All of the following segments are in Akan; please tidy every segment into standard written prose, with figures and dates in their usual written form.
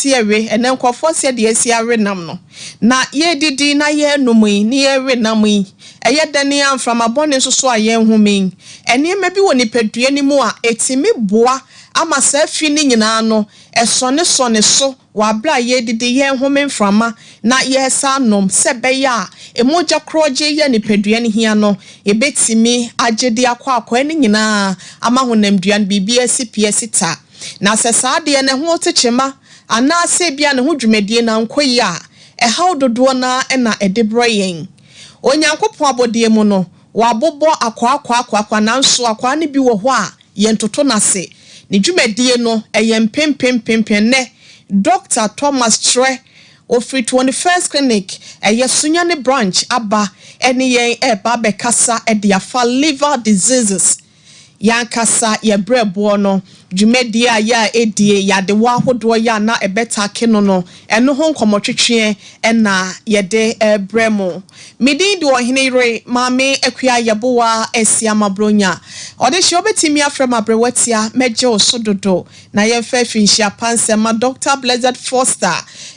se yɛwe, ɛnnɛ nkurɔfoɔ se yɛde asi awe nam no, na yɛredidi na yɛrenom yi, ne yɛrewe nam yi, ɛyɛ dɛn a mframa bɔne nso so a yɛnhome yi, nneɛma bi wɔ nipadua no mu a ɛtumi boa ama saa fi no nyinaa no, ɛsɔnesɔne so wɔ aberɛ a yɛredidi, yɛrehome mframa na yɛresan anom sɛ ɛbɛyɛ a mogya korɔgye yɛ nipadua no hia no, yɛbɛtumi agye de akɔ akwaa no nyinaa ama honamdua no biribi asi pi asi ta. Na sɛ saa adeɛ no ɛho te kyema anaasɛ ebia ne ho dwumadie no ankɔ yie a, ɛhaw dodoɔ no ara na ɛde brɛ yɛn. Onyankopɔn abɔdeɛ mu no, wɔabobɔ akwaa-akwaa-akwaa-akwaa nanso akwaa no bi wɔ hɔ a yɛntoto no ase. Ne dwumadie no, ɛyɛ mpempem-mpempem. Ɛnnɛ, Dɔkta Thomas Kyerɛ, ɔfiri 21st Clinic, ɛyɛ Sunyani Branch aba ne yɛn reba abɛkasa de afa liver diseases. Yɛn ankasa yɛn berɛboɔ no, dwumadie a yɛ a ɛdie, yadewa ahodoɔ yɛ a na ɛbɛtake no no, ɛno ho nkɔmmɔtwetweɛ na yɛde rebrɛ mo. Me din de Ɔhene Yere Maame Akua Yeboah Asiamah Bronya. Ɔdehyeɛ wobɛtumi afrɛ me Aberewatia, mɛgye wo so dodo. Na yɛmfa afirinhyia pa nsɛm ma Dɔkta Blessed Foster,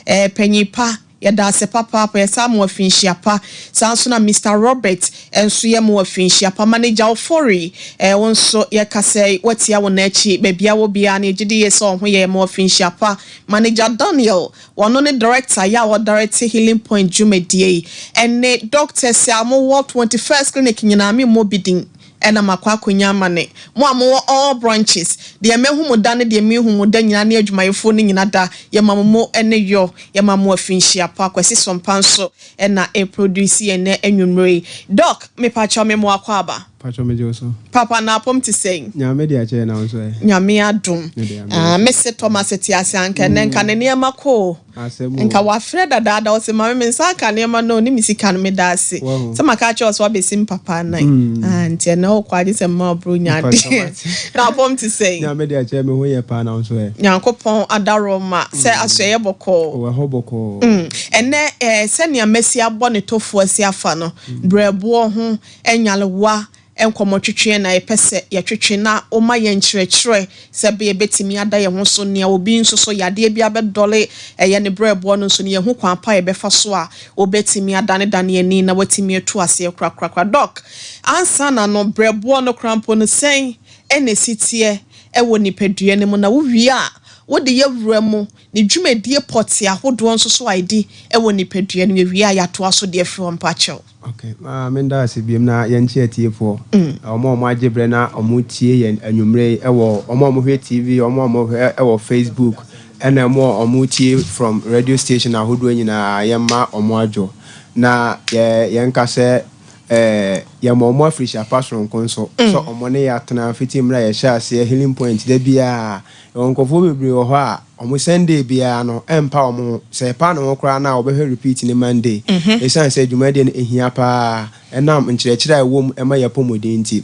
eh, panyin pa. Yɛda ase papaapa, yɛsan ma wo afinhyia pa. Saa nso na Mister Robert nso yɛ ma wo afinhyia pa. Manager Ofori, eh, wo nso yɛka sɛ woatia wo nan akyi baabi a wɔ biara no, yɛgye di yie sɛ wo ho yɛ, yɛma wo afinhyia pa. Manager Daniel, ɔno ne Director yɛ a ɔdirect Healing Point dwumadie yi, ɛne Doctors a mowɔ 21st Clinic nyinaa, memmɔ bi din. Ɛna makɔ akɔnya amane. Mo a mowɔ all branches, deɛ mahu mo da ne deɛ menhu mo da nyinaa ne adwumayɛfoɔ no nyina da, yɛma mo mo ne yɔ, yɛma mo afinhyia pa. Kwasi Sompa nso na ɛreproduce yɛn nnɛ anwummerɛ yi. Doc, mepakyɛw me mo akwaaba. Pakyɛw megye wo so. Papa na apɔm te sɛn? Nyame de akyɛ yɛn na wo nso ɛ? Nyame adom. Ah, mese Thomas te ase anka ɛnnɛ nka ne nneɛma kɔ o. Asɛm o. Nka wafrɛ dadaada ɔse maame me nsa aka nneɛma no ne me sika no meda ase sɛ maka akyerɛ wo sɛ wabɛsi me papa anan ah nti ɛnɛ wokɔ agye sɛ mma ɔbro nya adeɛ na apɔm te sɛn. Nyame de akyɛ me ho yɛ paa na wo nso ɛ. Nyankopɔn adaworoma sɛ asoɛeɛ bɔkɔɔ. O ɛhɔ bɔkɔɔ. Ɛnɛ eh sɛnea masi abɔ ne tofoɔ asi afa no brɛboɔ ho nyalewa Nkɔmmɔtwetweɛ na yɛpɛ sɛ yɛtwetwe na woma yɛn nkyerɛkyerɛ sɛ ɛbɛyɛ yɛbɛtumi ada yɛn ho so. Nea obi nso so yadeɛ bi abɛdɔle ɛyɛ ne berɛboɔ no nso no, yɛhu kwan pa a yɛbɛfa so a wobɛtumi adanedane ani na watumi atu aseɛ korakorakora. Dɔk, ansa na no, berɛboɔ no koraa mpo no, sɛn na ɛsi teɛ wɔ nipadua no mu? Na wowie a, wode yɛ wura mu ne dwumadie pɔtee ahodoɔ nso so a ɛdi wɔ nipadua no mu. Yɛwie a, yɛatoa so de afiri hɔ. Mpakyɛw. Ok, ma menda ase biom na yɛnkyɛ atiefoɔ, wɔn a wɔagye berɛ na wɔretie yɛn anwummerɛ yi wɔ, wɔn a wɔhwɛ TV, wɔn a wɔhwɛ wɔ Facebook, ɛna wɔn a wɔretie from radio station ahodoɔ nyinaa, yɛmma wɔn adwo. Na yɛ, yɛnka sɛ, ɛɛ, yɛma wɔn afirihyia pa soronko nso, sɛ wɔn ne yɛn atena fiti mmerɛ a yɛhyɛɛ aseɛ Healing Point da biara. Yɛwɔ nkurɔfoɔ bebree wɔ hɔ a, wɔn Sunday biara no, ɛmpa wɔn ho. Sɛ ɛpa ne ho koraa no a, wɔbɛhwɛ repeat no Monday. Ɛsiane sɛ dwumadie no ɛhia pa ara ɛnam nkyerɛkyerɛ a ɛwɔ mu ma yɛn apɔmuden nti.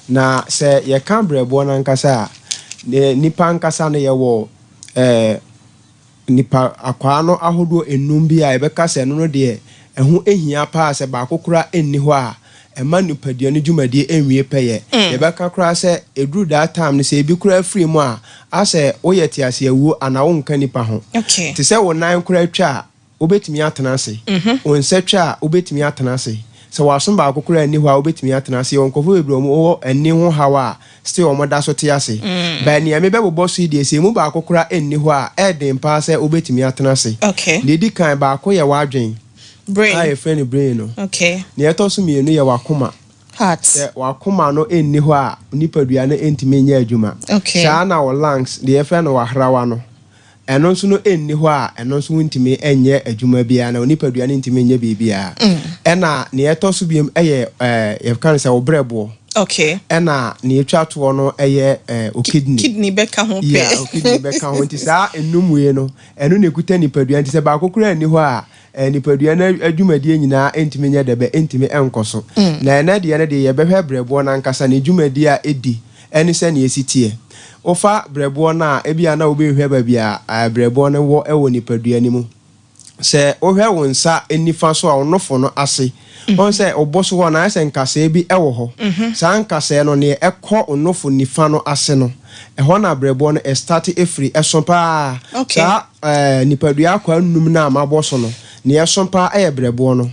Na sɛ yɛka berɛboɔ no ankasa a, nnipa ankasa no yɛwɔ ɛɛ. Nnipa akwaa no ahodoɔ nnum bi a yɛbɛka sɛ ɛno no deɛ ɛho hia paa sɛ baako koraa nni hɔ a ɛma nipadua no dwumadie nwie pɛyɛ. Yɛbɛka koraa sɛ ɛduru that time no sɛ ebi koraa firi mu a asɛ woyɛ teaseawuo anaa wonka nnipa ho. Te sɛ wo nan koraa twa a wobɛtumi atena ase, wo nsa twa a wobɛtumi atena ase, sɛ w'aso baako koraa nni hɔ a wobɛtumi atena ase. Yɛwɔ nkurɔfoɔ bebree a wɔwɔ ani ho haw a still wɔn da so te ase. But nea me bɛbobɔ so yi deɛ sɛ emu baako koraa nni hɔ a, ɛyɛ den paa sɛ wobɛtumi atena ase. Nea edi kan, baako yɛ w'adwen a yɛfrɛ no brain no. Nea ɛtɔ so mmienu yɛ w'akoma. Sɛ w'akoma no nni hɔ a, nipadua no ntumi nyɛ adwuma. Saa ara na wo lungs, deɛ yɛfrɛ no w'ahrawa no. Ɛno nso no nni hɔ a, ɛno nso wontumi nyɛ adwuma biara na wo nipadua no ntumi nyɛ biribiara. Ɛna nea ɛtɔ so biom yɛ ɛɛ yɛka no sɛ wo brɛboɔ. Okay. Ɛna nea etwa toɔ no yɛ ɛɛ wo kidney. Kidney bɛka ho pɛ. Yeah, wo kidney bɛka ho. Nti saa nnum wei no, ɛno na ekuta nipadua. Nti sɛ baako koraa nni hɔ a, ɛɛ nipadua no adwumadie nyinaa ntumi nyɛ dɛbɛ, ntumi nkɔ so. Na ɛnɛ deɛ no deɛ yɛbɛhwɛ brɛboɔ no ankasa, ne dwumadie a ɛdi. Ɛne sɛnea esi teɛ. Wofa berɛboɔ no a, ebia na wobɛhwɛ baabi a berɛboɔ no wɔ wɔ nipadua no mu. Sɛ wohwɛ wo nsa nifa so a, wo nofo no ase, wohu sɛ wo bo so hɔ no, ayɛ sɛ nkasɛɛ bi wɔ hɔ. Saa nkasɛɛ no, nea ɛkɔ wo nofo nifa no ase no, Ɛhɔ na brɛboɔ no ɛstarte firi. Ɛso paa. Okay. Saa ɛɛ nipadua akwaa nnum no a mabɔ so no, nea ɛso paa yɛ brɛboɔ no.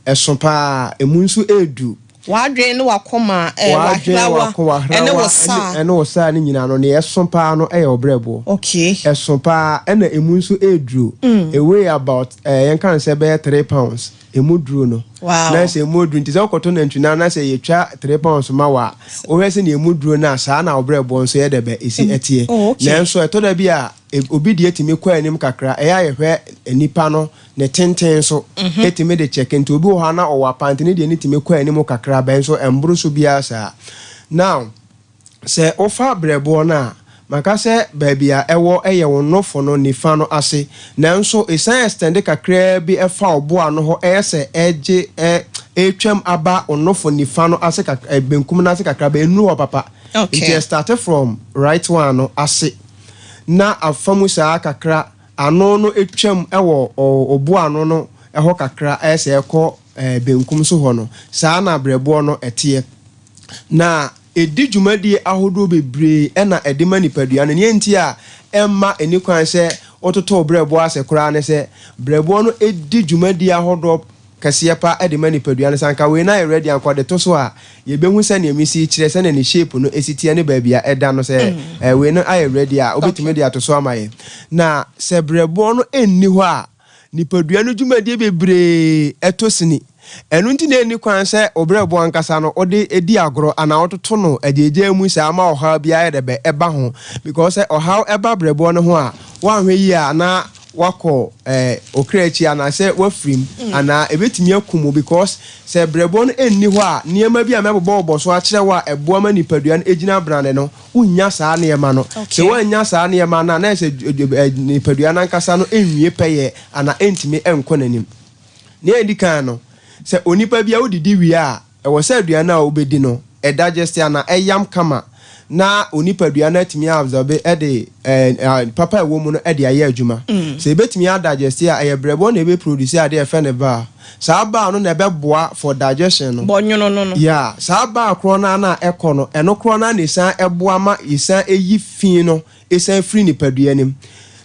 Ɛso paa. Emu nso ɛredu. W'adwene ne w'akoma, ɛɛ W'adwene, w'ahrawa, w'ako, ɛne w'ahrawa, wo ɛne saa. ɛne wo saa no nyinaa no, nea ɛso paa no yɛ wo brɛboɔ. Okay. Ɛso paa, ɛna emu nso ɛreduru. Ɛweigh about ɛɛ yɛnka no sɛ ɛbɛyɛ 3 pounds. Emu duro no. Wow. Na sɛ emu duro nti sɛ wokɔtɔ nantwinam na sɛ yɛtwa 3 pounds ma wo a, wohwɛ sɛ nea emu duro no a, saa na wo brɛboɔ nso yɛ dɛ bɛ ɛsi ɛteɛ. Oh, okay. Nanso ɛtɔ da bi a obi deɛ tumi kɔ anim kakra. Ɛyɛ a yɛhwɛ nipa no ne tenten so ɛtumi de kyɛke. Nti obi wɔ hɔ a na ɔwɔ apante, ne deɛ ne tumi kɔ anim kakra bɛn nso ɛmboro so biara saa. Now, sɛ wofa brɛboɔ no a, maka sɛ baabi a ɛwɔ yɛ wo nofo no nifa no ase, nanso ɛsan extend kakraa bi ɛfa wo boa no hɔ, ɛyɛ sɛ ɛgye ɛ ɛtwam aba wo nofo nifa no ase kakra, benkum no ase kakra bɛ ɛnuru hɔ papa. Nti ɛstart from right one no ase na afa mu saa kakra, ano no etwam ɛwɔ ɔbo ano no ɛhɔ kakra, ɛyɛ sɛ ɛkɔ benkum so hɔ no. Saa na brɛboɔ no ɛteɛ na ɛdi dwumadie ahodoɔ bebree ɛna ɛde ma nipadua no. Neɛ nti a ɛmma ɛni kwan sɛ wototo brɛboɔ ase koraa ne sɛ brɛboɔ no ɛdi dwumadie ahodoɔ kɛseɛ pa ɛde ma nipadua no. Sanka wei na yɛ ready ankɔ de to so a, yɛbɛhu sɛnea mesi kyerɛ sɛnea ne shape no ɛsi teɛ ne baabi a ɛda no. Sɛ wei no ayɛ ready a, wobɛtumi de ato so ama yɛ. Na sɛ brɛboɔ no ɛnni hɔ a, nipadua no dwumadie bebree ɛtɔ sini. Ɛno nti na ɛnni kwan sɛ ɔbrɛboɔ ankasa no wode di agorɔ anaa wototo no agyegya mu saa ma ɔhaw biara yɛ dɛ bɛ ɛba ho, because sɛ ɔhaw ɛba brɛboɔ no ho a, woanhwɛ yie a na wakɔ okra akyi anaasɛ wafirim anaa ɛbɛtumi akum wo, because sɛ brɛboɔ no ɛnni hɔ a, nneɛma bi a mɛbobɔ so akyerɛ wo a ɛboa ma nipadua no ɛgyina brane no, wonnya saa nneɛma no. Sɛ woannya saa nneɛma no a, na ɛsɛ nipadua no ankasa no ɛnwie pɛyɛ anaa ɛntumi ɛnkɔ n'anim. Nea ɛdi kan no, sɛ onipa bi a wodidi wie a, ɛwɔ sɛ aduane a wobɛdi no ɛdigest anaa ɛyam kama na onipadua no atumi absorb ɛde papa a ɛwɔ mu no ɛde ayɛ adwuma. Sɛ ebɛtumi adigest a, ɛyɛ brɛboɔ na ɛbɛproduce adeɛ a ɛfɛ ne bile. Saa bile no na ɛbɛboa for digestion no. Bɔnwono no. Yeah, saa bile korɔ no na ɛkɔ no, ɛno korɔ no na ɛsan ɛboa ma yɛsan ɛyi fi no ɛsan firi nipadua nim.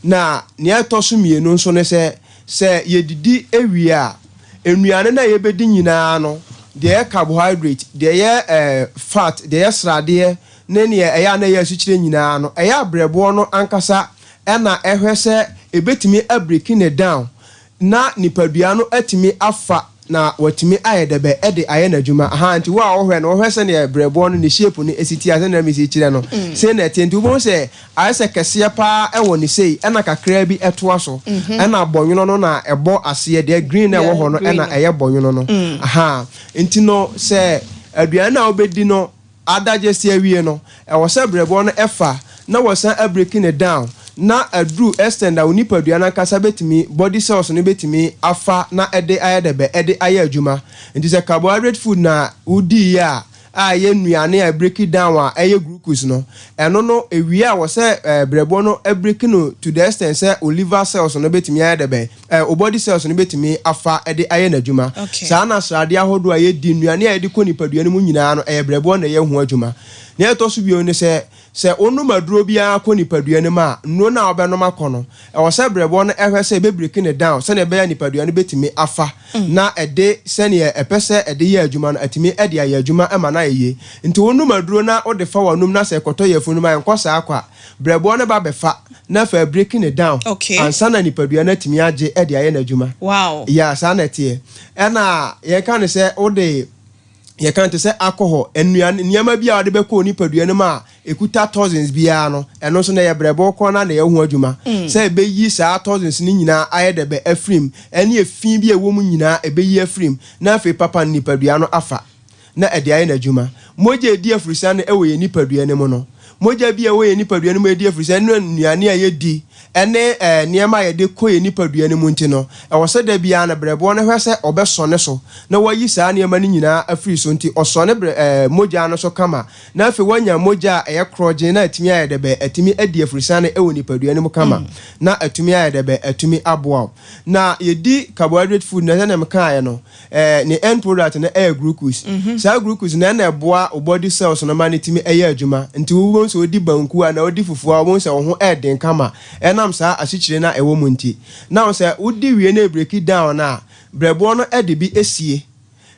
Na nea ɛtɔ so mmienu nso ne sɛ yɛdidi ewie a, nnuane no a yɛbɛdi nyinaa no, deɛ ɛyɛ carbohydrate, deɛ ɛyɛ fat, deɛ ɛyɛ sradeɛ ne neɛ ɛyɛ a na ɛyɛ asikyire nyinaa no, ɛyɛ abrɛboɔ no ankasa ɛna ɛhwɛ sɛ ɛbɛtumi abreak ne down na nipadua no atumi afa na watumi ayɛ dɛbɛ ɛde ayɛ n'adwuma aha. Nti wo a wɔhwɛ no, wɔhwɛ sɛneɛ brɛboɔ no ne shape no esi tia sɛnea mesi kyerɛ no sei na ɛteɛ. Nti wobɛhu sɛ ayɛ sɛ kɛseɛ paa ɛwɔ ne sei, ɛna kakraa bi ɛtoa so, ɛna bɔnwono no na ɛbɔ aseɛ. Deɛ green na ɛwɔ hɔ no ɛna ɛyɛ bɔnwono no aha. Nti no, sɛ aduane a wobɛdi no adigest awie no, ɛwɔ sɛ brɛboɔ no ɛfa na wɔsan abreak ne down na aduru extent a onipadua no ankasa bɛtumi, body cells no bɛtumi afa na ɛde ayɛ dɛbɛ ɛde ayɛ adwuma. Nti sɛ carbohydrate food na wodii a ɛyɛ nnuane a break down a ɛyɛ glucose no, ɛno no ewie a, wɔ sɛ brɛboɔ no break no to the extent sɛ o liver cells no bɛtumi ayɛ dɛbɛ o body cells no bɛtumi afa ɛde ayɛ n'adwuma. Saa na sradeɛ ahodoɔ a yɛdi, nnuane a yɛde kɔ nipadua no mu nyinaa no, ɛyɛ brɛboɔ na ɛyɛ ho adwuma. Nea ɛtɔ so bio ne sɛ wonom aduro biara kɔ nipadua no mu a, nnuro no a wobɛnom akɔ no, ɛwɔ sɛ brɛboɔ no ɛhwɛ sɛ ɛbɛbreak ne down sɛnea ɛbɛyɛ nipadua no bɛtumi afa na ɛde sɛnea ɛpɛ sɛ ɛde yɛ adwuma no atumi ɛde ayɛ adwuma ma no ayɛ yie. Nti wonom aduro na wode fa w'anum na sɛ ɛkɔtɔ yɛfunu mu a, ɛnkɔ saa kɔ a, brɛboɔ no ba bɛfa na afei break ne down ansa na nipadua no atumi agye ɛde ayɛ n'adwuma. Yeah, saa na ɛteɛ. Ɛna yɛka ne sɛ wode yɛka te sɛ alcohol, nnuane, nneɛma bi a wɔde bɛkɔ nipadua no mu a ekuta toxins biara no, ɛno nso na yɛ brɛboɔ korɔ na ɛyɛ ho adwuma sɛ ɛbɛyi saa toxins no nyinaa ayɛ dɛbɛ afirim, ɛne efi bi a ɛwɔ mu nyinaa ɛbɛyi afirim, na afei papa no nipadua no afa na ɛde ayɛ n'adwuma. Mogya edi afurisa no ɛwɔ yɛn nipadua no mu no, mogya bi a ɛwɔ yɛn nipadua no mu edi afurisa no, nnuane a yɛdi. ne nneɛma a yɛde kɔ yɛn nipadua no mu nti no, ɛwɔ sɛ da biara no berɛboɔ no hwɛ sɛ ɔbɛsɔne so na wayi saa nneɛma no nyinaa afiri so. Nti ɔsɔne berɛ mogya no so kama na afei wanya mogya a ɛyɛ korɔgyenn na atumi ayɛ dɛ bɛ atumi adi afurusane wɔ nipadua no mu kama na atumi ayɛ dɛ bɛ atumi aboa wo. Na yɛdi carbohydrate food no, sɛdeɛ mekaeɛ no, ne end product no yɛ glucose. Saa glucose no ɛna ɛboa wo body cells no ma no tumi yɛ adwuma. Nti wobɛhu sɛ wodi banku anaa wodi fufuo a, wobɛhu sɛ wo ho yɛ den kama ɛnam saa asikyire no a ɛwɔ mu nti. Now sɛ wodi wie na ɛbreki down a, brɛboɔ no de bi sie.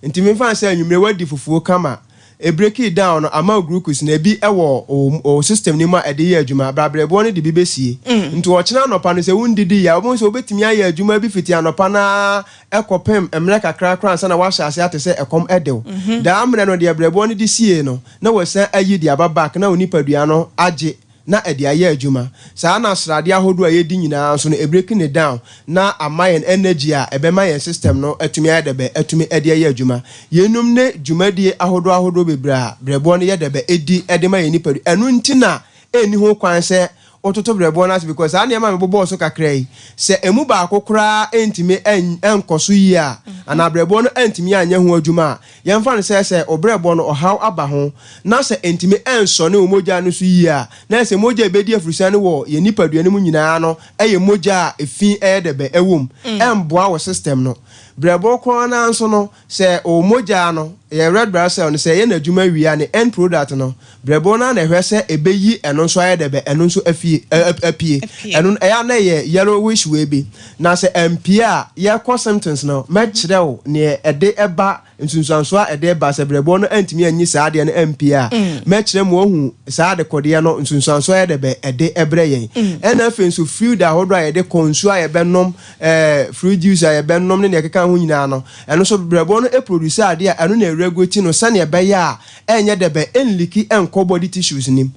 Nti memfa no sɛ anwummere woadi fufuo kama, ɛbreki down no ama wo glucose no ebi wɔ wo system no mu a ɛde yɛ adwuma, berɛ a brɛboɔ no de bi bɛsie. Nti ɔkyena anɔpa no sɛ wondidiiɛ a, wobɛhu sɛ wobɛtumi ayɛ adwuma bi fiti anɔpa no ara kɔpem mmerɛ kakra koraa ansa na woahyɛ aseɛ ate sɛ ɛkɔm de wo. Daa mmerɛ no deɛ brɛboɔ no de siee no na wasan ayi de aba back na wo nipadua no agye na ɛde ayɛ adwuma. Saa na sradeɛ ahodoɔ a yɛdi nyinaa nso no ɛbreki no down na ama yɛn energy a ɛbɛma yɛn system no atumi ayɛ dɛbɛ atumi de ayɛ adwuma. Yeinom ne dwumadie ahodoɔ ahodoɔ bebree a brɛboɔ no yɛ dɛbɛ di de ma yɛn nipadua. Ɛno nti na ɛnni ho kwan sɛ wototo brɛboɔ no ase because saa nneɛma a mebobɔɔ so kakra yi, sɛ ɛmu baako koraa ntumi nkɔ so yie a, anaa brɛboɔ no antumi anyɛ ho adwuma a, Yɛmfa no sɛ sɛ wo brɛboɔ no ɔhaw aba ho na sɛ ɛntumi ɛnsɔne wo mogya no so yie a, na ɛsɛ mogya a ɛbɛdi afurusiane no wɔ yɛn nipadua no mu nyinaa no yɛ mogya a efi yɛ dɛ bɛ ɛwɔ mu. Ɛmboa wo system no. Brɛboɔ korɔ no ara nso no, sɛ wo mogya no, yɛn red blood cell no, sɛ ɛyɛ n'adwuma wie a, ne end product no, Brɛboɔ no ara na ɛhwɛ sɛ ɛbɛyi ɛno nso ayɛ dɛ bɛ ɛno nso afie, ɛ, apue. Ɛno no, ɛyɛ a na ɛyɛ yellowish wei bi. Na sɛ ampue a, yɛrekɔ symptoms no, mɛkyerɛ wo neɛ ɛde ba, nsunsuansoɔ a ɛde ba sɛ brɛboɔ no antumi anyi saa adeɛ no ampue a, mɛkyerɛ mo ahu saa adekodeɛ no nsunsuansoɔ a ɛyɛ dɛ bɛ ɛde brɛ yɛn. Ɛna afei nso fluid ahodoɔ a yɛde kɔ, nsuo a yɛbɛnom, ɛɛ, fruit juice a yɛbɛnom ne deɛ ɛkeka ho nyinaa no, ɛno nso brɛboɔ no produce adeɛ a ɛno na ɛreguate no sɛdeɛ ɛbɛyɛ a ɛnyɛ dɛ bɛ ɛnliki ɛnkɔ body tissues no mu.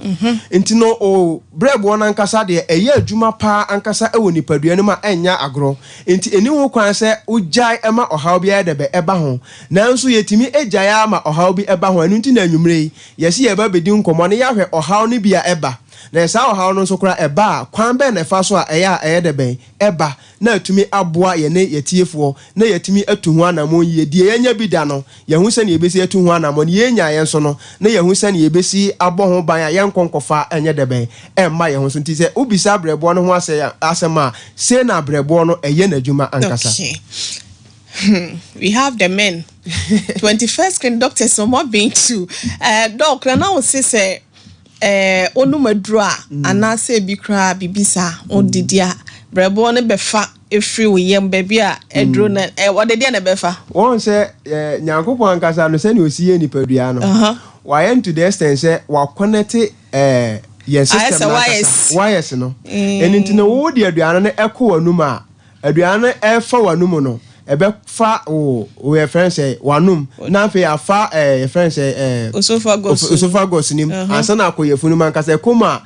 Nti no o brɛboɔ no ankasa deɛ ɛyɛ adwuma paa ankasa wɔ nipadua no mu a ɛnyɛ agorɔ. Nti ɛnni ho kwan sɛ wogyae ma ɔhaw biara dɛ bɛ ɛba ho. Nanso yɛtumi gyae ara ma ɔhaw bi ba ho. Ɛno nti na anwummerɛ yi yɛse yɛreba abɛdi nkɔmmɔ na yɛahwɛ ɔhaw no bi a ɛba. Na saa ɔhaw no nso koraa ɛba a, kwan bɛn na ɛfa so a ɛyɛ a ɛyɛ dɛ bɛn ɛba na atumi aboa yɛne yɛtiefoɔ na yɛatumi atu ho anammɔn yie. Deɛ yɛanya bi da no, yɛahu sɛdeɛ yɛbɛsi atu ho anammɔn. Deɛ yɛnnyaeɛ nso no, na yɛahu sɛdeɛ yɛbɛsi abɔ ho ban a yɛnkɔ nkɔfa nyɛ dɛbɛn mma yɛn ho so. Nti sɛ wobisa abrɛboɔ no ho asɛm a, sei na abrɛboɔ no yɛ n'adwuma ankasa. Okay. Hmm, we have the men. 21st clinic doctors wɔn abɛn tu. Eh, doc, na na wo se sɛ eh, wonom aduro a, mm. anaasɛ ebi koraa biribi saa, wodidi a, brɛboɔ no bɛfa efiri wo yam baabi a aduro mm. no eh, wɔde deɛ na ɛbɛfa. Wɔn sɛ eh, Nyankopɔn ankasa no sɛnea osi yɛ nipadua no, wayɛ no to the extent sɛ wakɔnɛte eh, yɛn system no ankasa, wires no. Mm. Ɛno nti no wode aduane no ɛkɔ w'anum a, Aduane no ɛrefa w'anum no, ɛbɛfa wo, wo yɛfrɛ no sɛ w'anum, na afei afa ɛɛ yɛfrɛ no sɛ ɛɛ Esophagus. Esophagus nim, ansa na akɔ yafunu mu ankasa. Ɛkɔ mu a,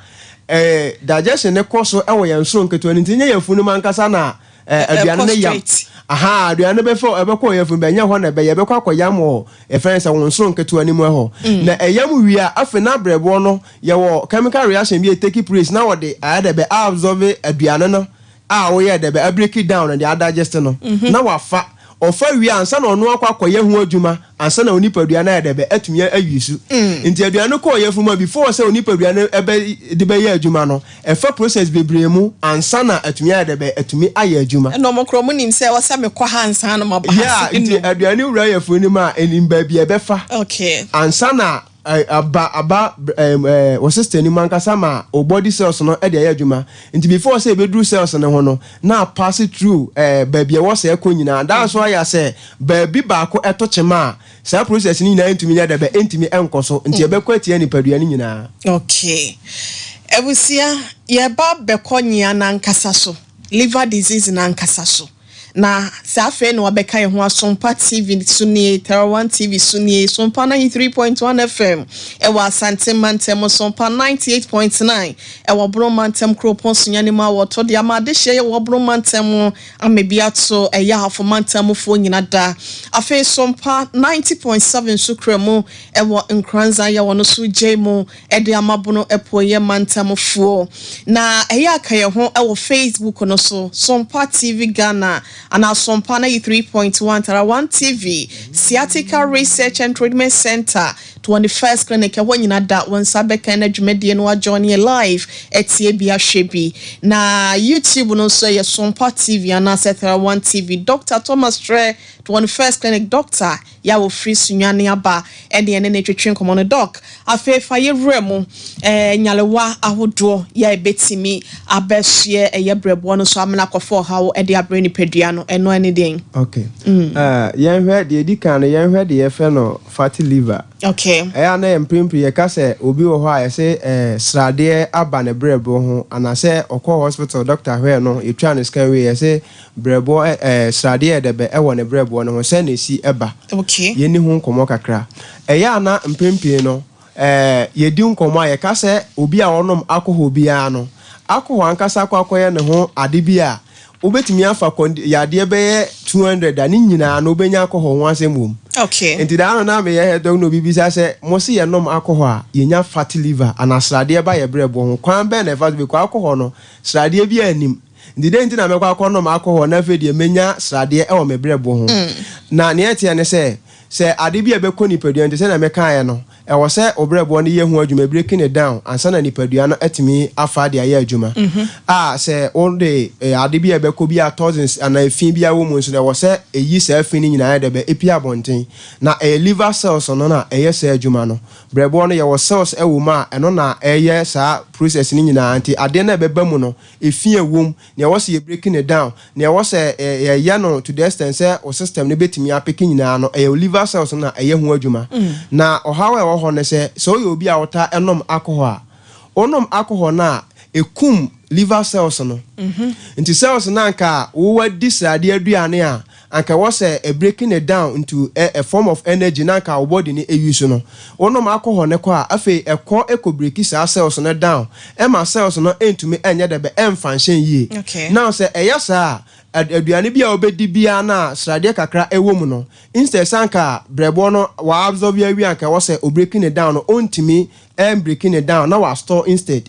ɛɛ digestion no kɔ so ɛwɔ yɛn soro nketewa no nti, nyɛ yafunu mu ankasa na ɛɛ aduane no yam. Aha, aduane no bɛfa ɛbɛkɔ yafunu mu, ɛnyɛ hɔ na ɛbɛyɛ, ɛbɛkɔ akɔyam wɔ yɛfrɛ no sɛ wo nsoro nketewa no mu ɛhɔ. Na ɛyam wie a, afei na abrɛboɔ no yɛwɔ chemical reaction bi a ɛtake place na wɔde ayɛ dɛ bɛ absorb aduane no a woyɛɛ dɛ bɛ abreaki down no de adigest no na wafa. Ɔfa wie a ansa na ɔno akɔ akɔyɛ ho adwuma ansa na onipadua no ayɛ dɛ bɛ atumi ayi su. Nti aduane no kɔɔ yafunu mu a before sɛ onipadua no bɛ de bɛyɛ adwuma no ɛfa process bebree mu ansa na atumi ayɛ dɛ bɛ atumi ayɛ adwuma. Ɛna ɔmo koraa ɔmo nim sɛ ɛwɔ sɛ mekɔ ha ansa na maba ha Yeah, sei nti no. aduane wura yafunu no mu a ɛnim baabi a ɛbɛfa ansa na Aba aba ɛɛm ɛɛ wɔ system no mu ankasa ma wo body cells no de ayɛ adwuma. Nti before sɛ ɛbɛduru cells no ho no, na a pass through ɛɛ baabi a ɛwɔ sɛ ɛkɔ nyinaa. That's why a sɛ baabi baako ɛto kyema a, saa process no nyinaa ntumi nyɛ dɛ bɛ, ɛntumi ɛnkɔ so. Nti ɛbɛkɔ atia nipadua no nyinaa. Okay. Abusua, yɛreba abɛkɔ nyea no ankasa so, liver disease no ankasa so. Na sɛ afei na wabɛka yɛn ho a, Sompa TV so nie, Tara One TV so nie, Sompa 93.1 FM ɛwɔ Asante mantam, Sompa 98.9 ɛwɔ Bono mantam kuropɔn Sunyani mu a wɔto de ama adehyeɛ yɛ wɔ Bono mantam mu ama bi ato ɛyɛ Ahafo mantam mufoɔ nyina da. Afei Sompa 90.7 nso kura mu ɛwɔ Nkoranza yɛ wɔn nso gyae mu de ama Bono Apueeɛ mantamfoɔ. Na ɛyɛ a ka yɛn ho wɔ Facebook no so, Sompa TV Ghana anaa Sompa 93.1 Tara One TV, Sciatica Research and Treatment Centre, 21st Clinic, ɛhɔ nyina da wo nsa bɛka na dwumadie no ajoin yɛ live atie bi ahwɛ bi. Na YouTube no nso ɛyɛ Sompa TV anaasɛ Tara One TV. Doctor Thomas Trɛ, 21st Clinic Doctor, Yɛ a wɔfiri Sunyani aba ne yɛne no retwetwe nkɔmmɔ no. Doc, afei fa yɛ wura mu eh, nyarewa ahodoɔ yɛ a ɛbɛtumi abɛsoɛ ɛyɛ berɛboɔ no so amena akɔfa ɔhaw de abrɛ nipadua no, ɛno ɛne deɛn? Ok. Eh, yɛnhwɛ, deɛ ɛdi kan no, yɛnhwɛ deɛ yɛfrɛ no fatty liver. Ok. Ɛyɛ a na mprempren yɛka sɛ obi wɔ hɔ a yɛse eh, sradeɛ aba ne berɛboɔ ho, anaasɛ ɔkɔɔ hospital, doctor hwɛɛ no, yɛtwaa no scan wieeɛ, yɛse Brɛboɔ ɛ, sradeɛ yɛ dɛbɛ wɔ ne brɛboɔ no ho, sɛn na ɛsi ba? Okay. Yɛnni ho nkɔmmɔ kakra. Ɛyɛ a na mpɛn pii no, ɛ, yɛdi nkɔmmɔ a, yɛka sɛ obi a ɔnom alcohol biara no, alcohol ankasa akɔ akɔyɛ ne ho ade bi a, wobɛtumi afa kɔndi, yadeɛ bɛyɛ 200 a, ne nyinaa no wobɛnya alcohol ho asɛm wɔ mu. Okay. Nti daa no na meyɛ head dog na obi bisa sɛ, mo se yɛnom alcohol a, yɛnya fatty liver anaa sradeɛ ba yɛn brɛboɔ ho, kwan bɛn na ɛfa so, because alcohol no, sradeɛ biara nnim. Nti dɛn nti na mɛkɔ akɔnom alcohol na afei deɛ mɛnya sradeɛ wɔ me berɛboɔ ho? Na nea ɛteɛ ne sɛ, sɛ ade bi a ɛbɛkɔ nipadua no te sɛdeɛ mekaeɛ no, ɛwɔ sɛ wo berɛboɔ no yɛ ho adwuma, breaking it down, ansa na nipadua no atumi afa de ayɛ adwuma. A sɛ wode ade bi a ɛbɛkɔ bi a toxins anaa efi biara wɔ mu nso no, ɛwɔ sɛ ɛyi saa fi no nyinaa yɛ dɛ bɛ, ɛpue abɔnten. Na ɛyɛ liver cells no na ɛyɛ saa adwuma no. Berɛboɔ no, yɛwɔ cells wɔ mu a ɛno na ɛyɛ saa process no nyinaa. Nti adeɛ no a ɛbɛba mu no, Efi a ɛwom, nea ɛwɔ sɛ yɛ breaking it down, nea ɛwɔ sɛ yɛyɛ no to the extent sɛ wo system no bɛtumi apeke nyinaa no, ɛyɛ wo liver cells no na ɛyɛ ho adwuma. Na ɔhaw a ɛwɔ hɔ ne sɛ, sɛ woyɛ obi a wotaa nom alcohol a, wonom alcohol no a, ɛkum liver cells no. Nti cells no a anka wowadi sradeɛ aduane a, Anka ɛwɔ sɛ ɛ breaking it down into ɛ a form of energy na anka wo body no use no. Wo nom alcohol no kɔ a, afei ɛkɔ kɔ breaki saa cells no down ɛma cells no ntumi nyɛ dɛ bɛ ɛnfunction yie. Okay. Now sɛ ɛyɛ saa a, aduane bi a wobɛdi biara no a sradeɛ kakra ɛwɔ mu no, instead sɛ anka brɛboɔ no wa absorb awie a anka ɛwɔ sɛ o breaking it down no, ɔntumi ɛnbreaking it down na wa store instead.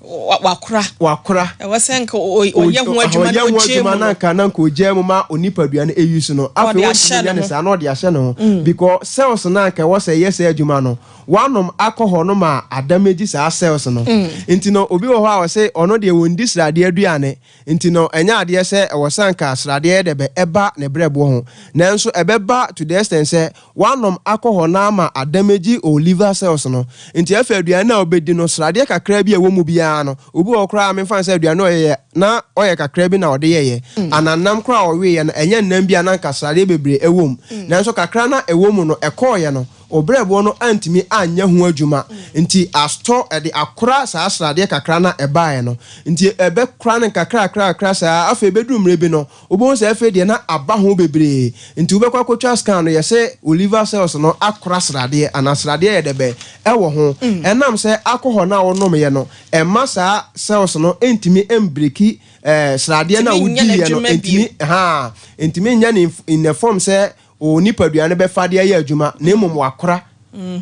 Wakora. Wakora. Ɛwɔ sɛ nka ɔyɛ ho adwuma na ɔgyae mu no. Na nka na nka ɔgyae mu ma onipadua no ɛyi so no. Afei ɔntumi nyɛ ne saa na ɔde ahyɛ ne ho. Because cells no a nka ɛwɔ sɛ ɛyɛ saa adwuma no, wanom alcohol no ma adamage saa cells no. Nti no obi wɔ hɔ a ɔse ɔno deɛ ɔndi sradeɛ aduane. Nti no ɛnyɛ adeɛ sɛ ɛwɔ sɛ anka sradeɛ yɛ dɛ bɛ ɛba ne brɛboɔ ho. Nanso ɛbɛba to the extent sɛ Woanom alcohol no ara ma adamage wo liver cells no. Nti afei aduane no a wobɛdi no, sradeɛ kakra bi a ɛwɔ mu biara no, obi wɔ hɔ koraa a memfa no sɛ aduane a ɔyɛeɛ na ɔyɛ kakra bi na ɔde yɛeɛ, anaa nam koraa a ɔweeɛ no, ɛnyɛ nam bi a na anka sradeɛ bebree wɔ mu. Nanso kakra no a ɛwɔ mu no, ɛkɔeɛ no, wo berɛboɔ no antumi anyɛ ho adwuma. Nti astɔ, ɛde akora saa sradeɛ kakra no a ɛbaeɛ no. Nti ɛbɛkora no nkakrakrakra saa, afei ɛbɛduru mmerɛ bi no, Wobɛhu sɛ afei deɛ na aba ho bebree nti wobɛkɔ akɔtwa scan no yɛse wo liver cells no akora sradeɛ anaa sradeɛ yɛ dɛbɛn ɛwɔ ho. Ɛnam sɛ alcohol no a wonomyɛ no ɛmma saa cells no ntumi mbreki sradeɛ no a Ntumi nyɛ wodiiɛ no n'adwuma bio. ntumi haa ntumi nyɛ no in a form sɛ wo nipadua no bɛfa de ayɛ adwuma na mmom wakora.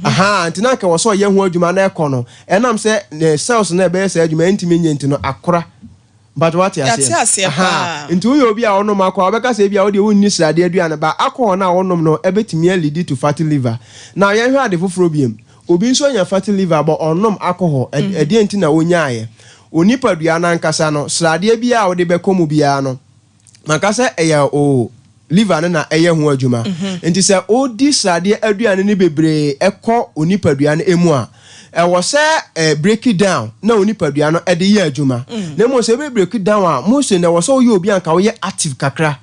Ahaa nti na anka ɛwɔ sɛ ɔyɛ ho adwuma na ɛkɔ no ɛnam sɛ ne cells no a ɛbɛyɛ saa adwuma ɛntumi nyɛ nti no akora. Mpakyɛ wate aseɛ? Yɛate aseɛ Ahaa, paa. nti woyɛ obi a wonom alcohol a, wobɛka sɛ ebia wodeɛ wonni sradeɛ aduane but alcohol no a wonom no ɛbɛtumi a leadi to fatty liver. Now yɛnhwɛ ade foforɔ biom, obi nso anya fatty liver but ɔnnom alcohol, ɛdeɛn nti na ɔnyaaeɛ? Wo nipadua no ankasa no, sradeɛ biara a wode bɛkɔ mu biara no, Manka sɛ ɛyɛ o liver no na ɛyɛ ho adwuma. Nti sɛ wodi sradeɛ aduane no bebree kɔ wo nipadua no mu a, ɛwɔ sɛ ɛ break down na wo nipadua no de yɛ adwuma. Na mmom sɛ ɛbɛ break down a, mostly no ɛwɔ sɛ woyɛ obi a nka woyɛ active kakra.